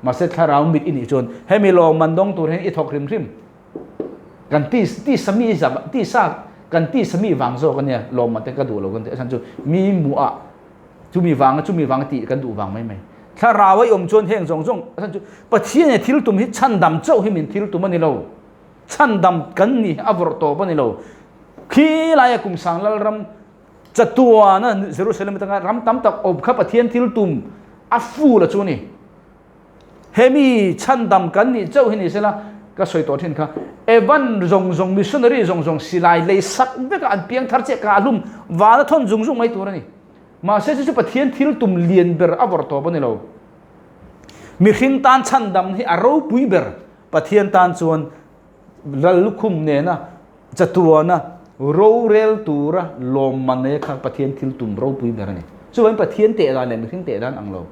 Mahse thlarau mit i nih chuan hemi lawmman dawng tur hian i thawk hrim hrim. Kan ti ti sami ti sa kan ti sami vang zawk ania lawmman te ka duh lo kan ti a chhan chu mi hmuh ah chumi vanga chumi vanga tih kan duh vang mai mai. Thlarau a i awm chuan heng zawng zawng a chhan chu Pathian in thil tum hi chhandam chauh hi min thil tum a ni lo. Chhandam kan ni a vawrh tawp a ni lo. Khi laia kum sang Lalram chatuana Jerusalem atanga ram tam tak awm kha Pathian thil tum a ful a chu a ni. Hemi chhandam kan nih chauh hi ni sela ka sawi tawh thin kha Evan zawng zawng missionary zawng zawng silai lei sak veka an piang thar chiah ka hlum vana thawn zung zung mai tur a ni. Mahse chu chu Pathian thil tum lian ber a vawrh tawp a ni lo. Mihring tan chhandam hi a ropui ber Pathian tan chuan Lal lukhum nena chatuana rorel tura lawmman e kha Pathian thil tum ropui ber a ni. Chuvangin Pathian teh dan leh mihring teh dan ang lo.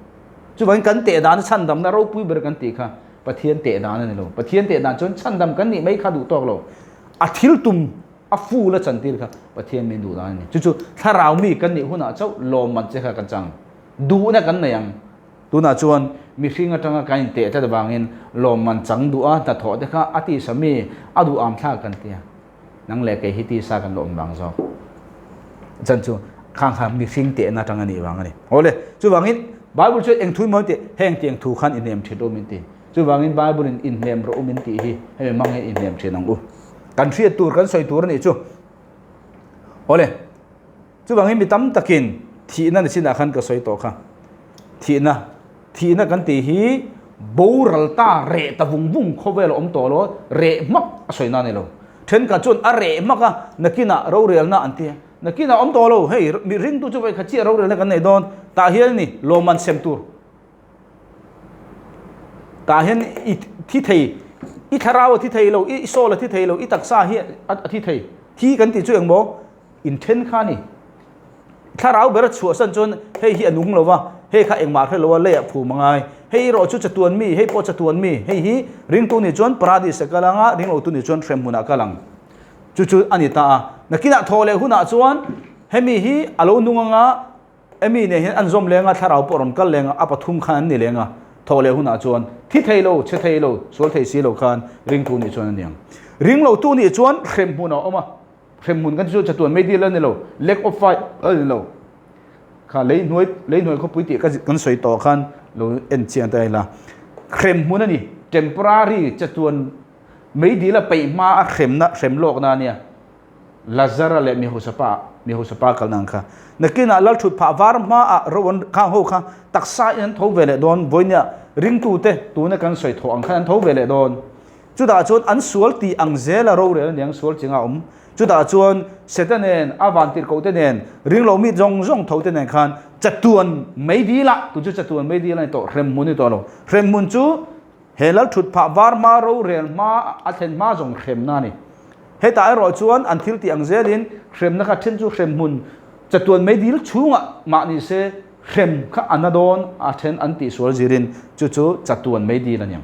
Chuvangin kan teh dan chhandamna ropui ber kan tih kha Pathian teh dan a ni lo. Pathian teh dan chuan chhandam kan nih mai kha duh tawk lo. A thil tum. A full a chantir kha Pathian min duh dan a ni. Chu chu thlarau mi kan nih hunah chauh lawmman che kha kan chang. Duhna kan nei ang. Tunah chuan mihring atanga kan inteh tlat avangin lawmman chang duh a hnathawh te kha a tisa mi a duh am thlak kan tia. Nang leh kei hi tisa kan lawm vang zawk. Chan chu khang kha mihring tehna atanga nih vang a ni. Awle, chuvangin Bible chuan eng thu emaw tih heng tiang thu khan inhnem thin rawh min ti. Chuvangin Bible in inhnem rawh u min tih hi hemi hmang hian inhnem thin ang u. Kan hriat tur kan sawi tur a nih chu. Awle, chuvangin mi tam takin thihna ni chinah khan ka sawi tawh kha. Thihna, thihna kan tih hi boral ta reh ta vung vung khawvel a awm tawh lo, reh hmak a sawi na a ni lo. Thenkhat chuan a reh hmak a, nakinah rorelna an ti a, nakinah awm tawh lo, hei mi ringtu chu vawikhat chiah rorelna kan nei dawn, tah hian a ni lawmman sem tur. Tah hian i thi thei, i thlarau a thi thei lo, i soul a thi thei lo, i taksa hi a thi thei. Thi kan tih chu engmaw? Inthen kha a ni. Thlarau ber a chhuahsan chuan hei hi a nung lo va, hei kha engmah hre lo a leiah phum a ngai. Hei erawh chu chatuan mi, hei pawh chatuan mi, hei hi ringtu nih chuan paradis a kal ang a, ringlotu nih chuan hrem hmunah a kal ang. Chu chu a ni ta a. Nakinah thaw leh hunah chuan hemi hi a lo nung ang a, hemi nen hian an zawm leng a, thlarau pawh a rawn kal leng a, a pathum khan an ni leng a. Thaw leh hunah chuan thi thei lo, chhe thei lo, sual thei si lo khan ringtu nih chuan a ni ang. Ringlotu nih chuan hrem hmunah a awm a. Hremhmun kan chu chatuan mei dil a ni lo, lake of fire a ni lo. Kha lei hnuai lei hnuai khawpui tih ka kan sawi tawh khan lo en chiang ta ila. Hremhmun a ni, temporary chatuan mei dil a peih hma a hremna hrem lawkna a nia. Lazara leh mi hausa mi hausa pa kalna ang kha. Nakinah lal thut phah var hmaah ro an khang ho kha taksa in an tho ve leh dawn, vawinia ringtute tuna kan sawi thawh ang khan an tho ve leh dawn. Chutah chuan an sual tih ang zela rorel a niang sual chinga awm. Chutah chuan Seta nen, a vantirhkoh te nen, ringlo mi zawng zawng tho te nen khan chatuan mei dil ah, tu chu chatuan mei dil a ni tawh, hremhmun a ni tawh lo. Hremhmun chu he lal thut phah var hma rorel hma a thlen hma zawng hremna a ni. Hetah erawh chuan an thil tih ang zelin hremna kha then chu hremhmun chatuan mei dil chhungah mah ni se hrem kha a na dawn a then an tih sual zirin chu chu chatuan mei dil a niang.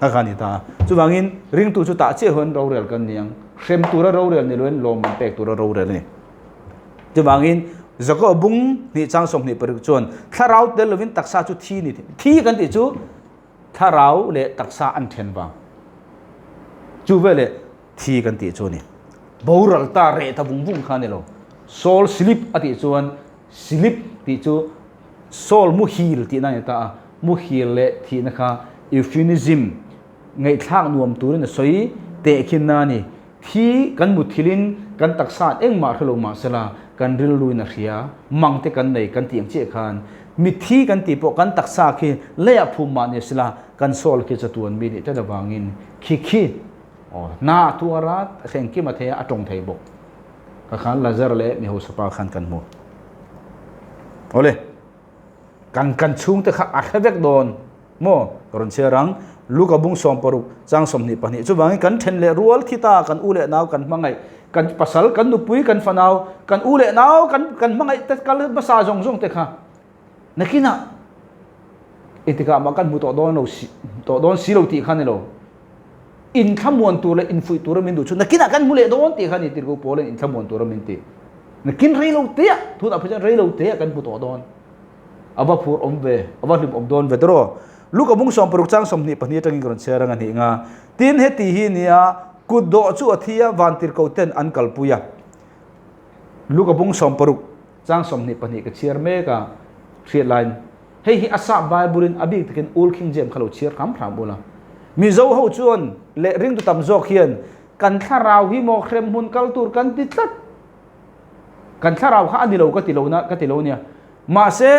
A kha ni ta. Chuvangin ringtu chu tah chiah huan rorel kan ni ang. Hrem tura rorel ni loin lawmman pek tura rorel a ni. Chuvangin Jakob bung hnih chang 26 chuan thlarau tel lovin taksa chu thi ni thi kan tih chu thlarau leh taksa an then vang. Chu veleh thi kan tih chu a ni. Boral ta reh ta vung vung kha a ni lo. Soul sleep a tih chuan sleep tih chu Soul muhil tihna a ni ta a, muhil leh thihna kha euphemism, ngaihthlak nuam turin a sawi tehkhinna a ni. Thi kan muthilin kan taksa engmah hre lo mah sela kan rilruin a hria, mang te kan nei kan tih ang chiah khan mitthi kan tih pawh kan taksa khi leiah phum mah ni sela kan soul khi chatuan mi nih tlat avangin khi khi aw hna a tuar a, hrengkim a thei a, a tawng thei bawk. Ka khan Lazar leh mi hausa khan kan hmu. Awle, kan kan chhungte kha a hre vek dawn maw? Ka rawn chhiar ang. Luka bung 60 chang 22 chuvangin kan then leh rual thi ta kan u leh nau kan hmangaih kan pasal kan nupui kan fanau kan u leh nau kan kan hmangaih te kal hmasa zawng zawng te kha nakinah engtikah mah kan hmu tawh dawn lo si tawh dawn si lo tih kha ni lo. Inthlamuan tur leh infuih tura min duh chu nakinah kan hmu leh dawn tih kha ni tirhkoh Paul-in inthlamuan tura min ti. Nakin rei lo teah, tunah phei chuan rei lo teah kan hmu tawh dawn. A va phur awm ve, a va hlim awm dawn ve tawh. Luka bung 60 chang 22 atangin ka rawn chhiar ang a hnih nga. Tin, heti hi nia kut dawh chu a thi a, van tirhkoh ten an kalpui a. Luka bung 60 chang 22 ka chhiar mek a, hriat laiin Hei hi a sap Bible-in a bik takin Old King James kha lo chhiar hram hram ula. Mizo ho chuan leh ringtu tam zawk hian kan thlarau hi maw hrem hmun kal tur kan ti tlat. Kan thlarau kha a ni lo ka ti lo na ka ti lo nia. Mahse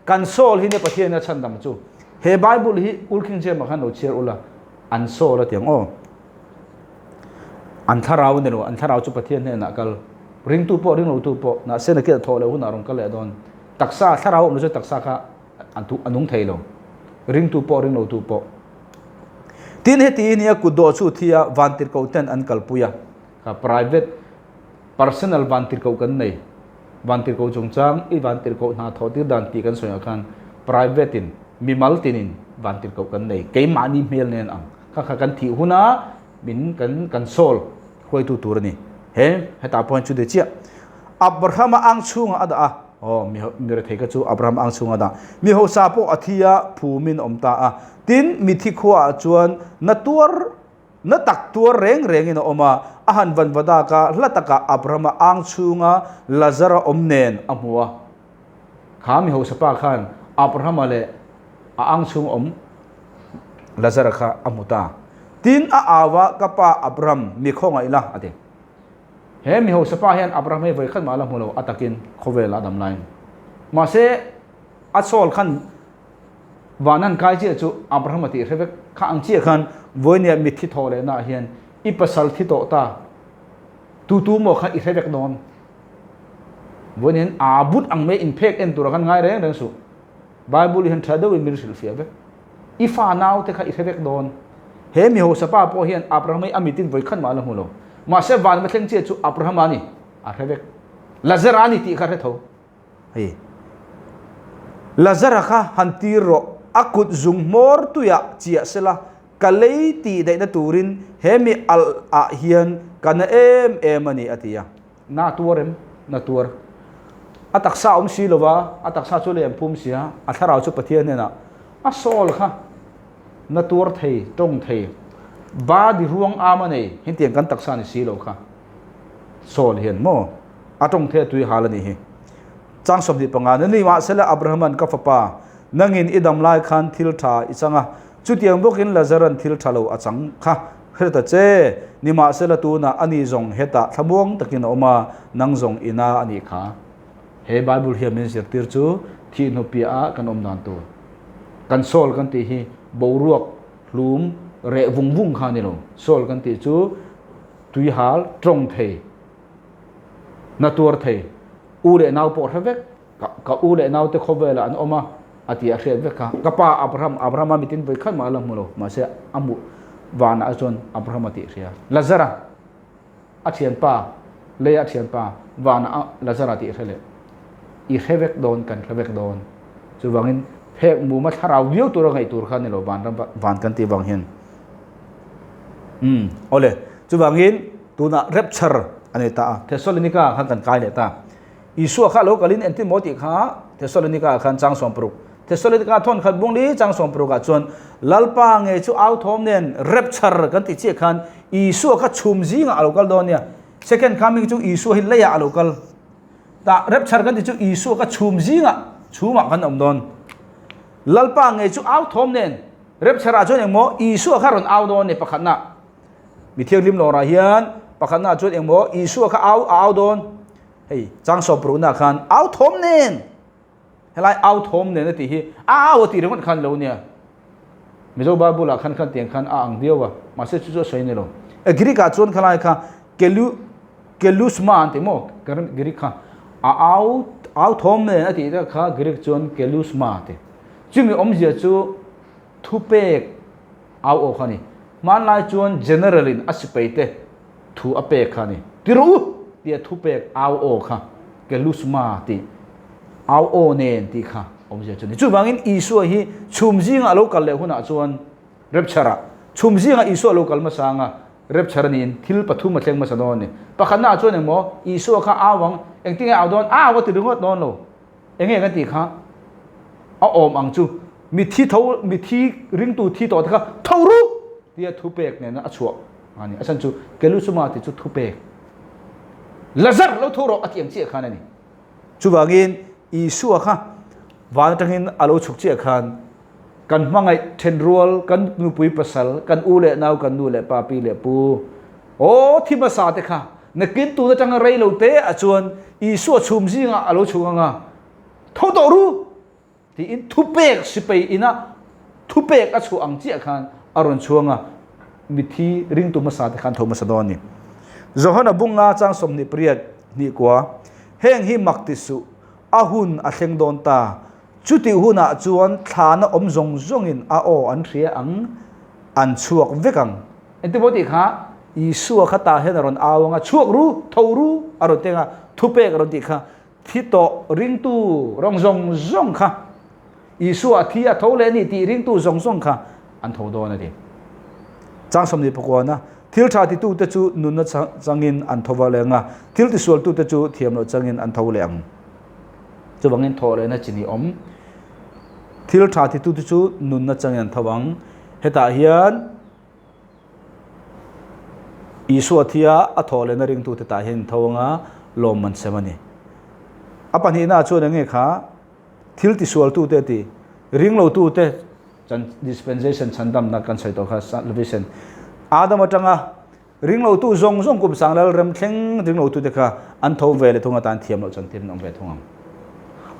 kan soul hi nia Pathian a chhandam chu. He Bible hi Old King James ah khan lo chhiar ula an soul a ti ang aw. An thlarau a ni lo, an thlarau chu Pathian hnenah kal. Ringtu pawh ringlotu pawh mahse nakin a thawh leh hunah rawn kal leh dawn. Taksa, thlarau awm lo chuan taksa kha a nung thei lo. Ringtu pawh, ringlotu pawh. Tin, heti hi nia kut dawh chu thi a, vantirhkoh ten an kalpui a. Kha private, personal vantirhkoh kan nei. Vantirhkoh chungchang, i vantirhkoh hna thawh tir dan tih kan sawi ah khan private in, mimal tinin vantirhkoh kan nei. Keimahni hmel nen ang. Kha kha kan thih huna min kan kan soul hruaitu tur a ni. He hetah pawh hian chu de chiah. Abrahama ang chhungah a dah a, aw mi mi rethei kha chu Abrahama ang chhungah a dah. Mi hausa pawh a thi a, phumin a awm ta a. Tin, mithi khuaah chuan na tuar na tak tuar reng rengin a awm a, a han vanvadak a, hla takah Abrahama ang chhunga Lazara awm nen a hmu a. Kha mi hausa pa khan Abrahama leh a ang chhung awm Lazara kha a hmu ta. Tin, a au a, Ka pa Abraham, mi khawngaih la, a ti. He mi hausa pa hian Abraham hi vawikhat mah la hmu lo, a takin khawvel a dam laiin. Mahse, a sawl khan van an kai chiah chu Abraham a tih hre vek. Kha ang chiah khan vawinia mitthi thawh lehnaah hian i pasal thi tawh ta, tu tu maw kha i hre vek dawn. Vawiin hian aa but ang mai inphek en tura khan ngai reng reng suh. Bible hian tha deuhin min hrilhfiah vek. I fa naute kha i hre vek dawn. He mi hausa pa pawh hian Abraham hi a mitin vawi khat mah a la hmu lo. Mahse van va thleng chiah chu Abraham a ni, a hre vek. Lazara a ni tih kha a hre tho. Hei. Lazara kha han tir rawh, a kut zung hmawr tuiah chiah sela, ka lei tih daihna turin he mi alh ah hian ka na em em a ni a ti a. Na tuar em? Na tuar. A taksa a awm si lo va, a taksa chu lei an phum si a, a thlarau chu Pathian hnenah a sawl kha na tuar thei, tawng thei, ba di ruang am a nei, hetiang kan taksa ni si lo kha sawl hian maw a tawng thei a tui hal a nih hi. Chang 25 na ni mahsela Abrahaman ka fapa, nangin i dam lai khan thil tha i chang a, Chutiang bawkin Lazaran thil tha lo a chang kha hre ta che, nimahsela tunah ani zawng hetah thlamuang takin a awm a, nang zawng ina a nih kha. He Bible hian min zirtir chu thih hnu piahah kan awm dan tur. Kan soul kan tih hi boruak hlum reh vung vung kha a ni lo. Soul kan tih chu tuihal tawng thei, na tuar thei, u leh nau pawh hre vek. Ka u leh naute khawvelah an awm a, a ti a hriat vek kha. Ka pa Abraham, Abrahama mitin vawi khat mah a la hmu lo, mahse a hmuh vanah chuan Abrahama tih a hria. Lazara, a thianpa, leia a thianpa, vanah a Lazara tih a hre leh. I hre vek dawn, kan hre vek dawn. Chuvangin phek muma thlarau viau tura ngaih tur kha a ni lo, vanram van kan tih vang hian. Umm, awle, chuvangin tunah rapture a nei ta a, Thessalonica khan kan kai leh ta. Isua kha lo kalin engtin maw tih kha Thessalonika ah khan chang 60. Thessalonika thawn khat bung li chang 60 ah chuan Lalpa nge chu au thawm nen rapture kan tih chiah khan Isua kha chhum zingah a lo kal dawn nia. Second coming chu Isua hi leiah a lo kal. Tah rapture kan tih chu Isua kha chhum zingah chhumah kan awm dawn. Lalpa nge chu au thawm nen rapture ah chuan engmaw Isua kha rawn au dawn ni pakhatna. Mi thianghlim lawrah hian pakhatna chuan engmaw Isua kha au a au dawn. Hei chang 60 ah khan au thawm nen helai au thawm nen a tih hi a au a tih ringawt khan lo nia Mizo Bible ah khan khan tiang khan a ang viau a mahse chu chu a sawi ni lo e Greek ah chuan khalai kha kelu kelusma an ti maw Greek kha a au au thawm nen a tih kha Greek chuan kelusma ti chumi awmzia chu thupek au aw kha ni hmanlai chuan general in a sipai te thu a pek kha a ni. Ti rawh u! tia thu pek au aw kha kelusma tih au aw nen tih kha awmzia chu a ni. Chuvangin Isua hi chhum zingah a lo kal leh hunah chuan rapture ah chhum zingah Isua a lo kal hmasa anga rapture a niin thil pathum a thleng hmasa dawn a ni. Pakhatnaah chuan engmaw Isua kha au ang, engtin nge au dawn? Au a ti ringawt dawn lo. Enge kan tih kha a awm ang chu mithi tho mithi ringtu thi tawh te kha tho ru tia thupek nena a chhuah a ni. A chhan chu Kelusuma tih chu thupek Lazar lo tho rawh a tih ang chiah khan a ni. Chuvangin Isua kha van atangin a lo chhuk chiah khan kan hmangaih thenrual, kan nupui pasal, kan u leh nau, kan nu leh pa, pi leh pu, aw thi hmasa te kha nakin tun atanga rei lo te ah chuan Isua chhum zingah a lo chhuk anga tho tawh ru tiin thupek sipei ina thupek a chhuah ang chiah khan a rawn chhuang a, mithi ringtu hmasa te khan tho hmasa dawn a ni. Johana bunga chang 28 hnih kua, Heng hi mak ti suh, a hun a thleng dawn ta, Chutih hunah chuan thlana awm zawng zawngin a aw an hria ang, an chhuak vek ang. Engtin maw tih kha Isua kha tah hian a rawn au ang a, chhuak ru, tho ru a rawn teng a, thupek a rawn tih kha thi tawh ringtu rawng zawng zawng kha Isua a thi a tho leh a ni tih ringtu zawng zawng kha an tho dawn a ti. Chang 29 na. Thil tha titute chu nunna changin an tho va leh ang a, thil tisualtute chu thiam loh changin an tho leh ang. Chuvangin thawh lehna chi ni awm. Thil tha titute chu nunna changin an tho ang. Hetah hian Isua thia a thawh lehna ringtute tah hian an tho ang a, lawmman sem a ni. A pahnihnaah chuan eng nge kha thil tisualtute ti ringlotute Chan dispensation chhandamna kan sawi tawh kha salvation Adam atanga ringlotu zawng zawng kum sang lal rem thleng ringlotu te kha an tho ve leh thung atan thiam loh chan tir an awm ve thung ang.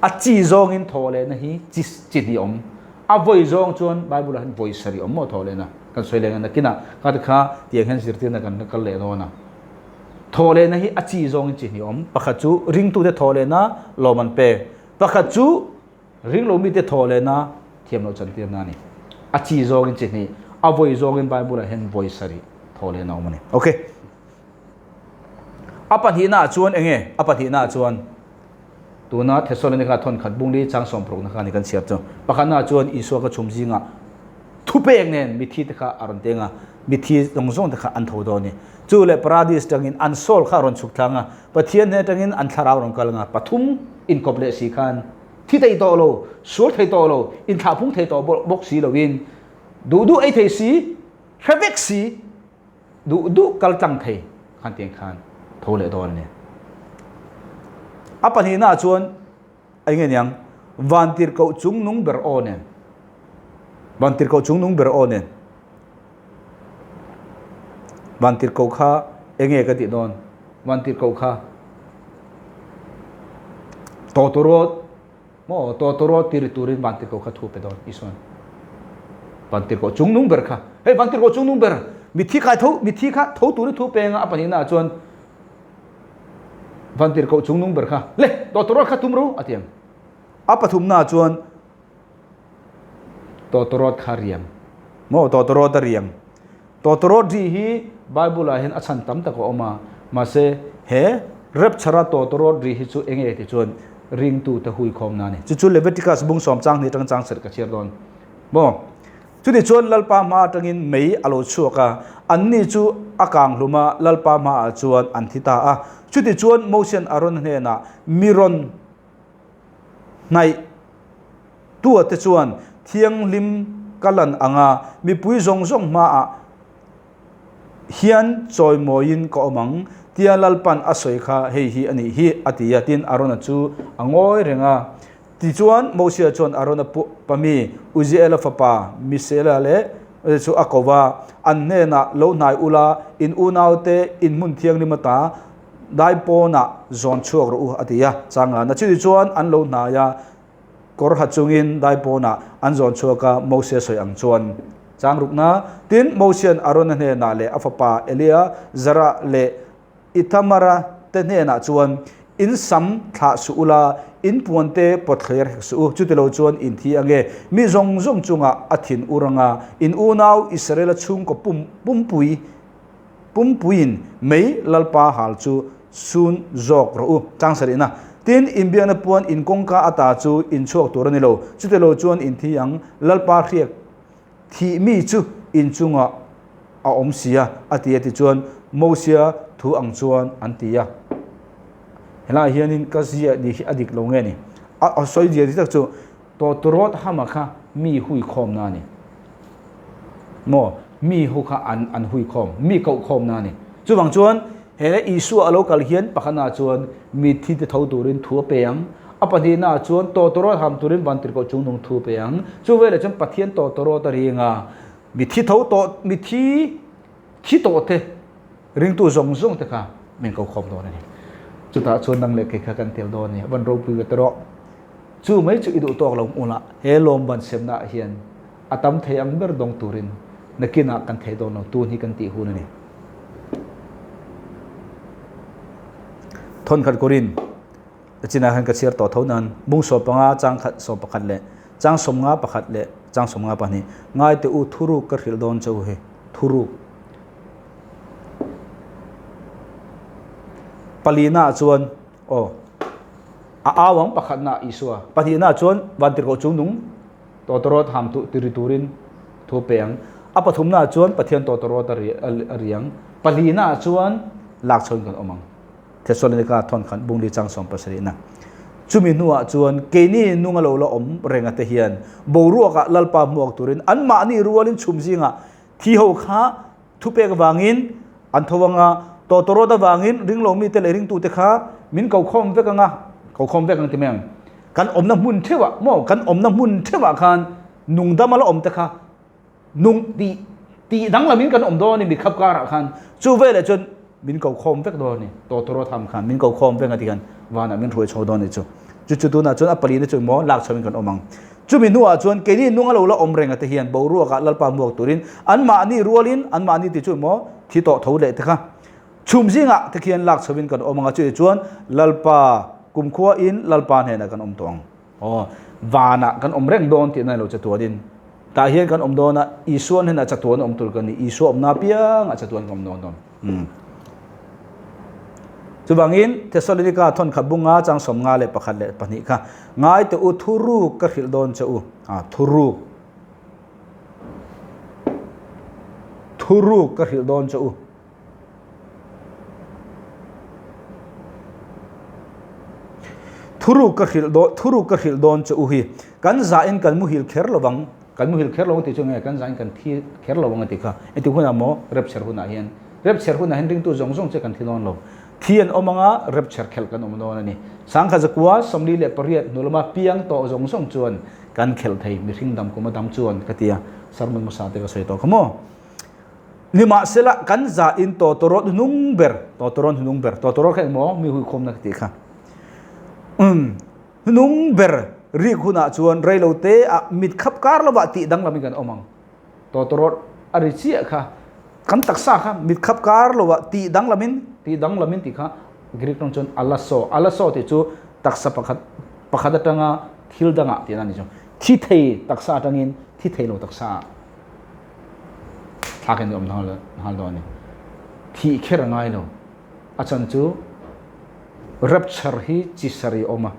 A chi zawngin thaw lehna hi chi chi hnih awm. A vawi zawng chuan Bible ah hian vawi sarih awm maw thaw lehna kan sawi leh ang nakinah kha te kha tiang hian zirtirna kan la kal leh dawn a. Thaw lehna hi a chi zawngin chi hnih awm. Pakhat chu ringtute thaw lehna lawm an pek. Pakhat chu Ringlo mite thaw lehna thiam loh chantirna a ni. A chi zawngin chi hnih, a vawi zawngin Bible ah hian vawi sarih thaw lehna a awm a ni. Ok. A pahnihna ah chuan enge? A pahnihna ah chuan tuna Thessalonica thawn khat bungli chang sawmparukna kha a ni kan chhiar chu. Pakhatna ah chuan Isua ka chhum zingah thupek nen mithi te kha a rawn teng a, mithi zawng zawng te kha an tho dawn a ni. Chu leh Paradis tangin an soul kha a rawn chhuk thlang a, Pathian hnen atangin an thlarau a rawn kal ang a, pathum inkawp leh si khan Thi thei tawh lo, sual thei tawh lo, inthlahphung thei tawh bawk si loin duh duh ei thei si, hre vek si, duh duh kal tlang thei khan tiang khan tho leh dawn a ni. A pahnihna ah chuan eng nge niang, vantirhkoh chungnung ber aw nen, vantirhkoh chungnung ber aw nen, vantirhkoh kha eng nge ka tih dawn, vantirhkoh kha Tawtawrawt maw tawtawrawt ti ri turin vantirhkoh kha thu pe dawn Isuan vantirhkoh chungnung ber kha hei vantirhkoh chungnung ber mithi kai tho mithi kha tho turin thu pe anga a pahnihna ah chuan vantirhkoh chungnung ber kha le tawtawrawt kha tum ru a ti ang a pathumna ah chuan tawtawrawt kha riang maw tawtawrawt a riang Tawtawrawt ri hi Bible ah hian a chhan tam tak a awm a, mahse he rapture a tawtawrawt ri hi chu eng nge ti chuan ringtu te hui khawmna a ni. Chu chu Leviticus bung sawm chang hnih atang chang serh ka chhiar dawn maw? Chuti chuan Lalpa hma atangin mei a lo chhuak a, anni chu a kang hlum a, Lalpa hmaah chuan an thi ta a. Chuti chuan Mosian Aaron hnenah, Mi rawn hnaih tua te chuan thianghlim ka lan anga mipui zawng zawng hmaah hian chawimawiin ka awm ang tia Lalpan a sawi kha hei hi a nih hi a ti a, tin Arona chu a ngawi reng a. Tichuan Mosia chuan Arona pami Uziela fapa Misaela leh chu a ko va, an hnenah lo hnai ula, in unaute in hmun thianghlim ata Dai pawnah zawn chhuak rawh u a ti a, changana chutih chuan an lo hnai a, kawr ha chungin dai pawnah an zawn chhuak a, Mosia sawi ang chuan chang rukna. Tin, Mosia'n Arona hnenah leh a fapa Elia, Zara leh Ithamara te hnenah chuan, In sam thlah suh ula, in puan te pawt thler hek suh u, chutilo chuan in thi ange, mi zawng zawng chungah a thin ur anga, in unau Israela chhungkaw pumpui Pumpuiin mei Lalpa hal chu sun zawk rawh u. Chang sarihna, Tin, inbiakna puan in kawngka ata chu in chhuak tur a ni lo. Chutilo chuan in thi ang, Lalpa hriak thih mi chu in chungah a awm si a, a ti a tichuan Mosia thu ang chuan an ti a. Helaiah hianin ka ziah ni hi a dik lo nge ni? A sawi zia tak chu Tawtawrawt hama kha mi hui khawmna a ni. Maw? Mi ho kha an an hui khawm, mi koh khawmna a ni. Chuvang chuan he Isua a lo kal hian pakhatnaah chuan mitthi te tho turin thu a pe ang, a pahnihnaah chuan tawtawrawt ham turin vantirhkoh chungnung thu a pe ang. Chu veleh chuan Pathian tawtawrawt a ring a, mitthi tho tawh, mitthi thi tawh te ringtu zawng zawng te kha min ko khawm dawn a ni. Chutah chuan nang leh kei kha kan tel dawn a ni. A van ropui ve ta rawh. Chu mai chu i duh tawk lo hmunah he lawmban semnaah hian a tam thei ang ber dawng turin nakinah kan thei dawn lo, tun hi kan tih hun a ni. Thawnkhat Korin a chinah khan ka chhiar tawh tho nan bung 15 chang khat 11 leh chang 51 leh chang 52 ngai teh u thuruk ka hrilh dawn che u hi thuruk palina ah chuan Aw, a au ang pakhatna Isua. Pahnihna chuan vantirhkoh chungnung tawtawrawt ham tu tiri turin thu pe ang. A pathumnaah chuan Pathian tawtawrawt a ri ang. Palinaah chuan lak chhoin kan awm ang. Thesalonika thawn khan bungli chang 70na. Chumi hnuah chuan keini nunga lo la awm renga te hian boruakah Lalpa hmuak turin anmahni rualin chhum zingah thi ho kha thupek vangin an tho anga, tawtawrawt avangin ringlo mite leh ringtute kha min ko khawm vek anga, ko khawm vek ang ti mai ang. Kan awmna hmun theuhah maw, kan awmna hmun theuhah khan nungdama la awm te kha Nung tih tih danglamin kan awm dawn a ni mitkhap karah khan. Chu veleh chuan min ko khawm vek dawn a ni. Tawtawraw tham khan min ko khawm vek a ti khan vanah min hruai chho dawn a ni chu. Chu chu tunah chuan a palina chu emaw lak chhoin kan awm ang. Chumi hnuah chuan keini nung a lo la awm reng a te hian boruakah Lalpa hmuak turin anmahni rualin anmahni tih chu emaw thi tawh tho leh te kha chhum zingah te khian lak chhoin kan awm ang a. Chutih chuan Lalpa kumkhuain Lalpa hnenah kan awm tawh ang. Aw, vanah kan awm reng dawn tihna lo chatuanin. Tah hian kan awm dawn a, Isua hnenah chatuan awm tur kan ni. Isua awmna apiangah chatuan kan awm dawn dawn. Hmm. Chuvangin Thessalonika thawn khat bunga chang 51 leh 2 kha ngai te u thuruk ka hrilh dawn che u. A thuruk. Thuruk ka hrilh dawn che u. Thuruk ka hrilh dawn thuruk ka hrilh dawn che u hi kan zahin kan muhil kher lo vang kan muhil kher lo ang tih chu nge kan zahin kan thi kher lo ang a tih kha engtik hunah maw rapture hunah hian rapture hunah hian ringtu zawng zawng che kan thi dawn lo thi an awm anga rapture khelh kan awm dawn a ni sangkhat zakua 48 hnu lama piang tawh zawng zawng chuan kan khelh thei mihring dam kum a dam chuan ka ti a sermon hmasa te ka sawi tawh kha maw. Nimahsela, kan zahin tawtawrawt hnung ber, tawtawrawn hnung ber, tawtawrawt kha engmaw mi huikhawmna ka tih kha. Umm, hnung ber rik hunah chuan reilote ah mit khap kar lovah tih danglamin kan awm ang. Tawtawrawt a ri chiah kha, kan taksa kha mit khap kar lovah tih danglamin, tih danglamin tih kha Greek tawng chuan alasso, alasso tih chu taksa pakhat, pakhat atanga thil dangah tihna a ni chu. Thi thei taksa atangin thi thei lo taksa ah. Thlak in awm nghal dawn a ni. Thih kher a ngai lo. A chan chu rapture hi chi sarih a awm a.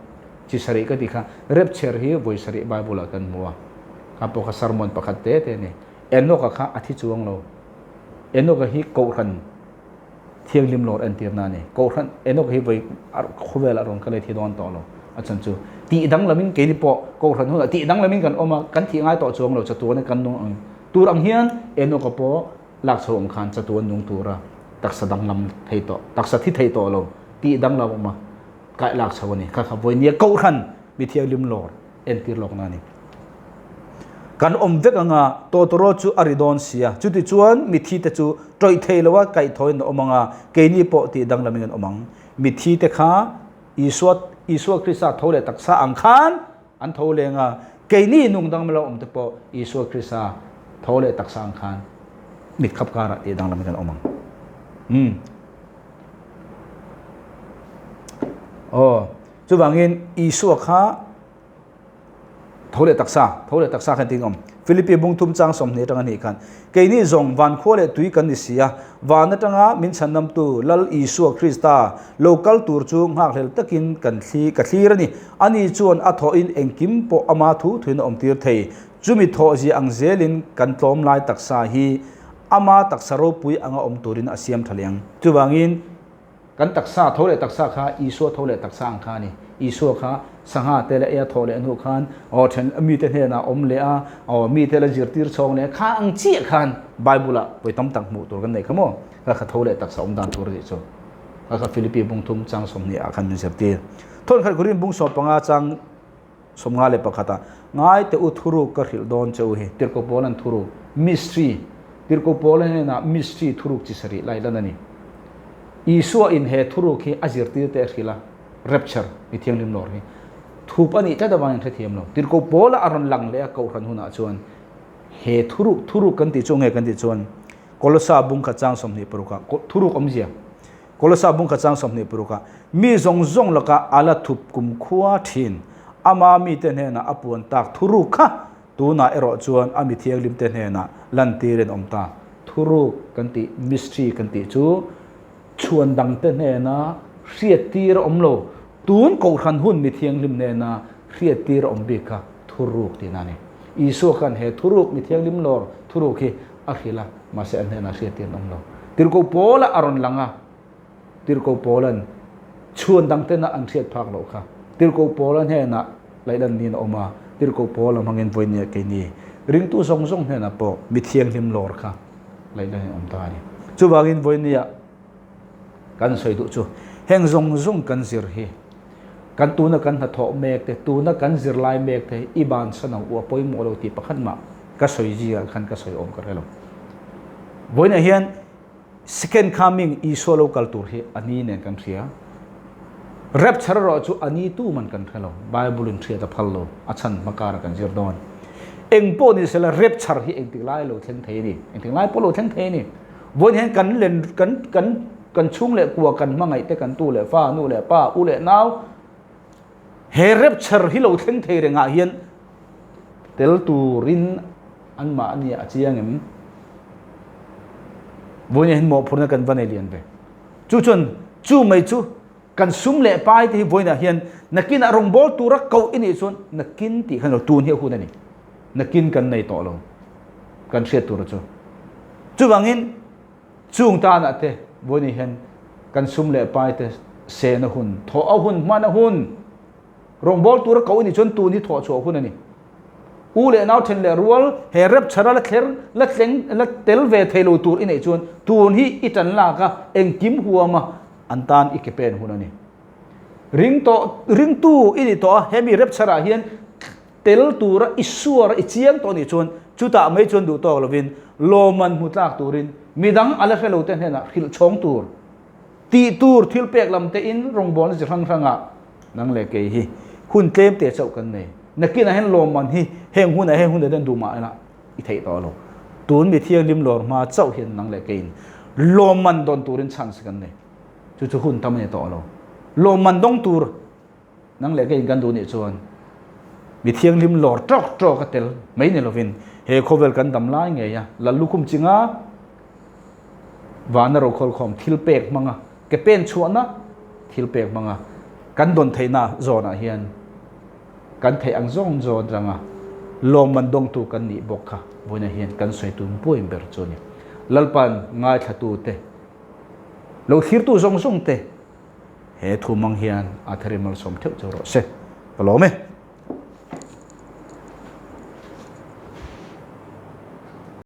Chi sarih ka tih kha rapture hi vawi sarih Bible ah kan hmu a. Kha pawh kha sermon pakhat te te a ni. Enoch-a kha a thi chuang lo. Enoch-a hi Kohhran Thianghlim lawr entirna a ni. Kohhran Enoch hi vawi khawvelah rawn kal e thi dawn tawh lo. A chhan chu tih danglamin keini pawh Kohhran hunah tih danglamin kan awm a, kan thih ngai tawh chuang lo chatuan kan nung ang tur ang hian Enoch-a pawh lak chho awm khan chatuan nung tura taksa danglam thei tawh, taksa thi thei tawh lo tih danglam awm a kaih lak chho a ni. Kha kha vawi nia Kohhran mi thianghlim lawr entir lawkna a ni. Kan awm vek anga tawtawraw chu a ri dawn sia. Chutichuan mithi te chu tawih thei loa kaihthawin a awm anga keini pawh tih danglamin an awm ang. Mithi te kha Isua Isua Krista tho leh taksa ang khan an tho leng a, keini nung danglam lo awm te pawh Isua Krista tho leh taksa ang khan mit khap karah tih danglamin kan awm ang. Umm. Aw, chuvangin Isua kha Tho leh taksa, tho leh taksa khan tin awm. Philippi bung thum chang 20 atanga hnih khan, Keini zawng van khua leh tui kan ni si a, van atanga min chhandamtu Lal Isua Krista lo kal tur chu nghakhlel takin kan thli ka thlir a ni. Ani chuan a thawhin engkim pawh ama thu thuin a awmtir thei. Chumi thawhzia ang zelin kan tlawm lai taksa hi ama taksa ropui anga awm turin a siam tha leh ang. Chuvangin. Kan taksa, tho leh taksa kha Isua tho leh taksa ang kha a ni. Isua kha sangha te leh eia thawh leh hnu khan aw then mite hnenah awm leh a, aw mite la zirtir chhawng leh a, kha ang chiah khan Bible ah vawi tam tak hmuh tur kan nei kha maw? Kha kha tho leh taksa awm dan tur a nih chu. Kha kha Philippi bung thum chang 20 ah khan min zirtir. Thawnkhat Korin bung 15 chang 51 ah ngai teh u thuruk ka hrilh dawn che u hi Tirhkoh Paula'n thuruk, mystery, Tirhkoh Paula hnenah mystery thuruk chi sarih lai lan a ni. Isua in he thuruk hi a zirtir te a hrilh a, rapture, mi thianghlim lawr hi thup a nih tlat avangin hrethiam lo. Tirhkoh Paula a rawn lang leh a Kohhran hunah chuan he thuruk, thuruk kan tih chu nge kan tih chuan Kolosa bung khat chang 26 ah thuruk awmzia Kolosa bung khat chang 26 ah, Mi zawng zawng lakah a la thup kum khua thin. Ama mite hnenah a puan tak thuruk kha tunah erawh chuan a mi thianghlimte hnenah lantirin awm ta. Thuruk kan tih, mystery kan tih chu chhuan dangte hnena hriattir a awm lo. Tun kohhran hun mi thianghlim hnena hriattir a awm bik kha thuruk tihna a ni. Isua khan he thuruk mi thianghlim lawr thuruk hi. a hrilh a, mahse an hnenah hriat hi an awm lo. Tirhkoh Paula a rawn lang a, Tirhkoh Paula'n chhuan dang tena an hriat phak loh kha Tirhkoh Paula hnenah laihlan niin a awm a, Tirhkoh Paula hmangin vawinia keini ringtu zawng zawng hnenah pawh mi thianghlim lawr kha laihlan in awm ta a ni. Chuvangin vawinia kan sawi duh chu heng zawng zawng kan zir hi kan tuna kan hnathawh mek te, tuna kan zirlai mek te hi i bansan ang u a pawimawh lo tih pakhat mah ka sawi zingah khan ka sawi awm ka hre lo. Vawiinah hian Second coming Isua lo kal tur hi a ni nen kan hria. Rapture erawh chu a ni tu man kan hre lo. Bible in hriat a phal lo. A chhan hma kara kan zir dawn. Eng pawh ni sela rapture hi engtik lai lo thleng thei a ni. Engtik lai pawh lo thleng thei a ni. Vawiin hian kan len kan kan kan chhung leh kua kan hmangaih te kan tu leh fa nu leh pa u leh nau he rapture hi lo thleng thei rengah hian tel turin anmahni a chiang em? Vawiin hian mawhphurhna kan va nei lian ve. Chu chuan chu mai chu kan sum leh pai te hi vawiinah hian nakinah rawngbâwl tura koh i nih chuan nakin tih khan lo tun hi a hun a ni. Nakin kan nei tawh lo kan hriat tura chu. Chuvangin chung tanah te vawiinah hian kan sum leh pai te sehna hun, thawh a hun, hman a hun, Rawngbâwl tura koh i nih chuan tun hi thawh chhuah hun a ni. U leh nau then leh rual he rapture-a la thler, la tleng, la tel ve thei lo tur i neih chuan tun hi i tan lak a, engkim huama an tan i ke pen hun a ni. Ring tawh, ringtu i ni tawh a, hemi rapture-ah hian tel tura i suar a, i chiang tawh a nih chuan chutah mai chuan duh tawk lovin lawmman hmu tlak turin midang a la hre lote hnenah hrilh chhawng tur Tih tur thil pek lam te in rawngbawlna chi hrang hrangah nang leh kei hi hun tlem te chauh kan nei. Nakinah hian lawmman hi heng hunah heng hunah hian duh mah ila i theih tawh lo. Tun mi thianghlim lawr hma chauh hian nang leh keiin lawmman dawn turin chance kan nei. Chu chu hun tam a ni tawh lo. Lawmman dawng tur Nang leh keiin kan duh nih chuan mi thianghlim lawr tawk tawk a tel mai ni lovin he khawvel kan dam lai ngei a, lal lukhum chinga vana rokhawlkhawm thil pek hmanga ke pen chhuahna thil pek hmanga kan dawn theihna zawnah hian kan theih ang zawng zawn ranga lawmman dawngtu kan nih bawk kha vawiinah hian kan sawi tun buai ber chu a ni. Lalpa'n ngaithlatute lo thlirtu zawng zawngte He thu mang hian a thari malsawm theuh chu rawh se. Ka lawm e.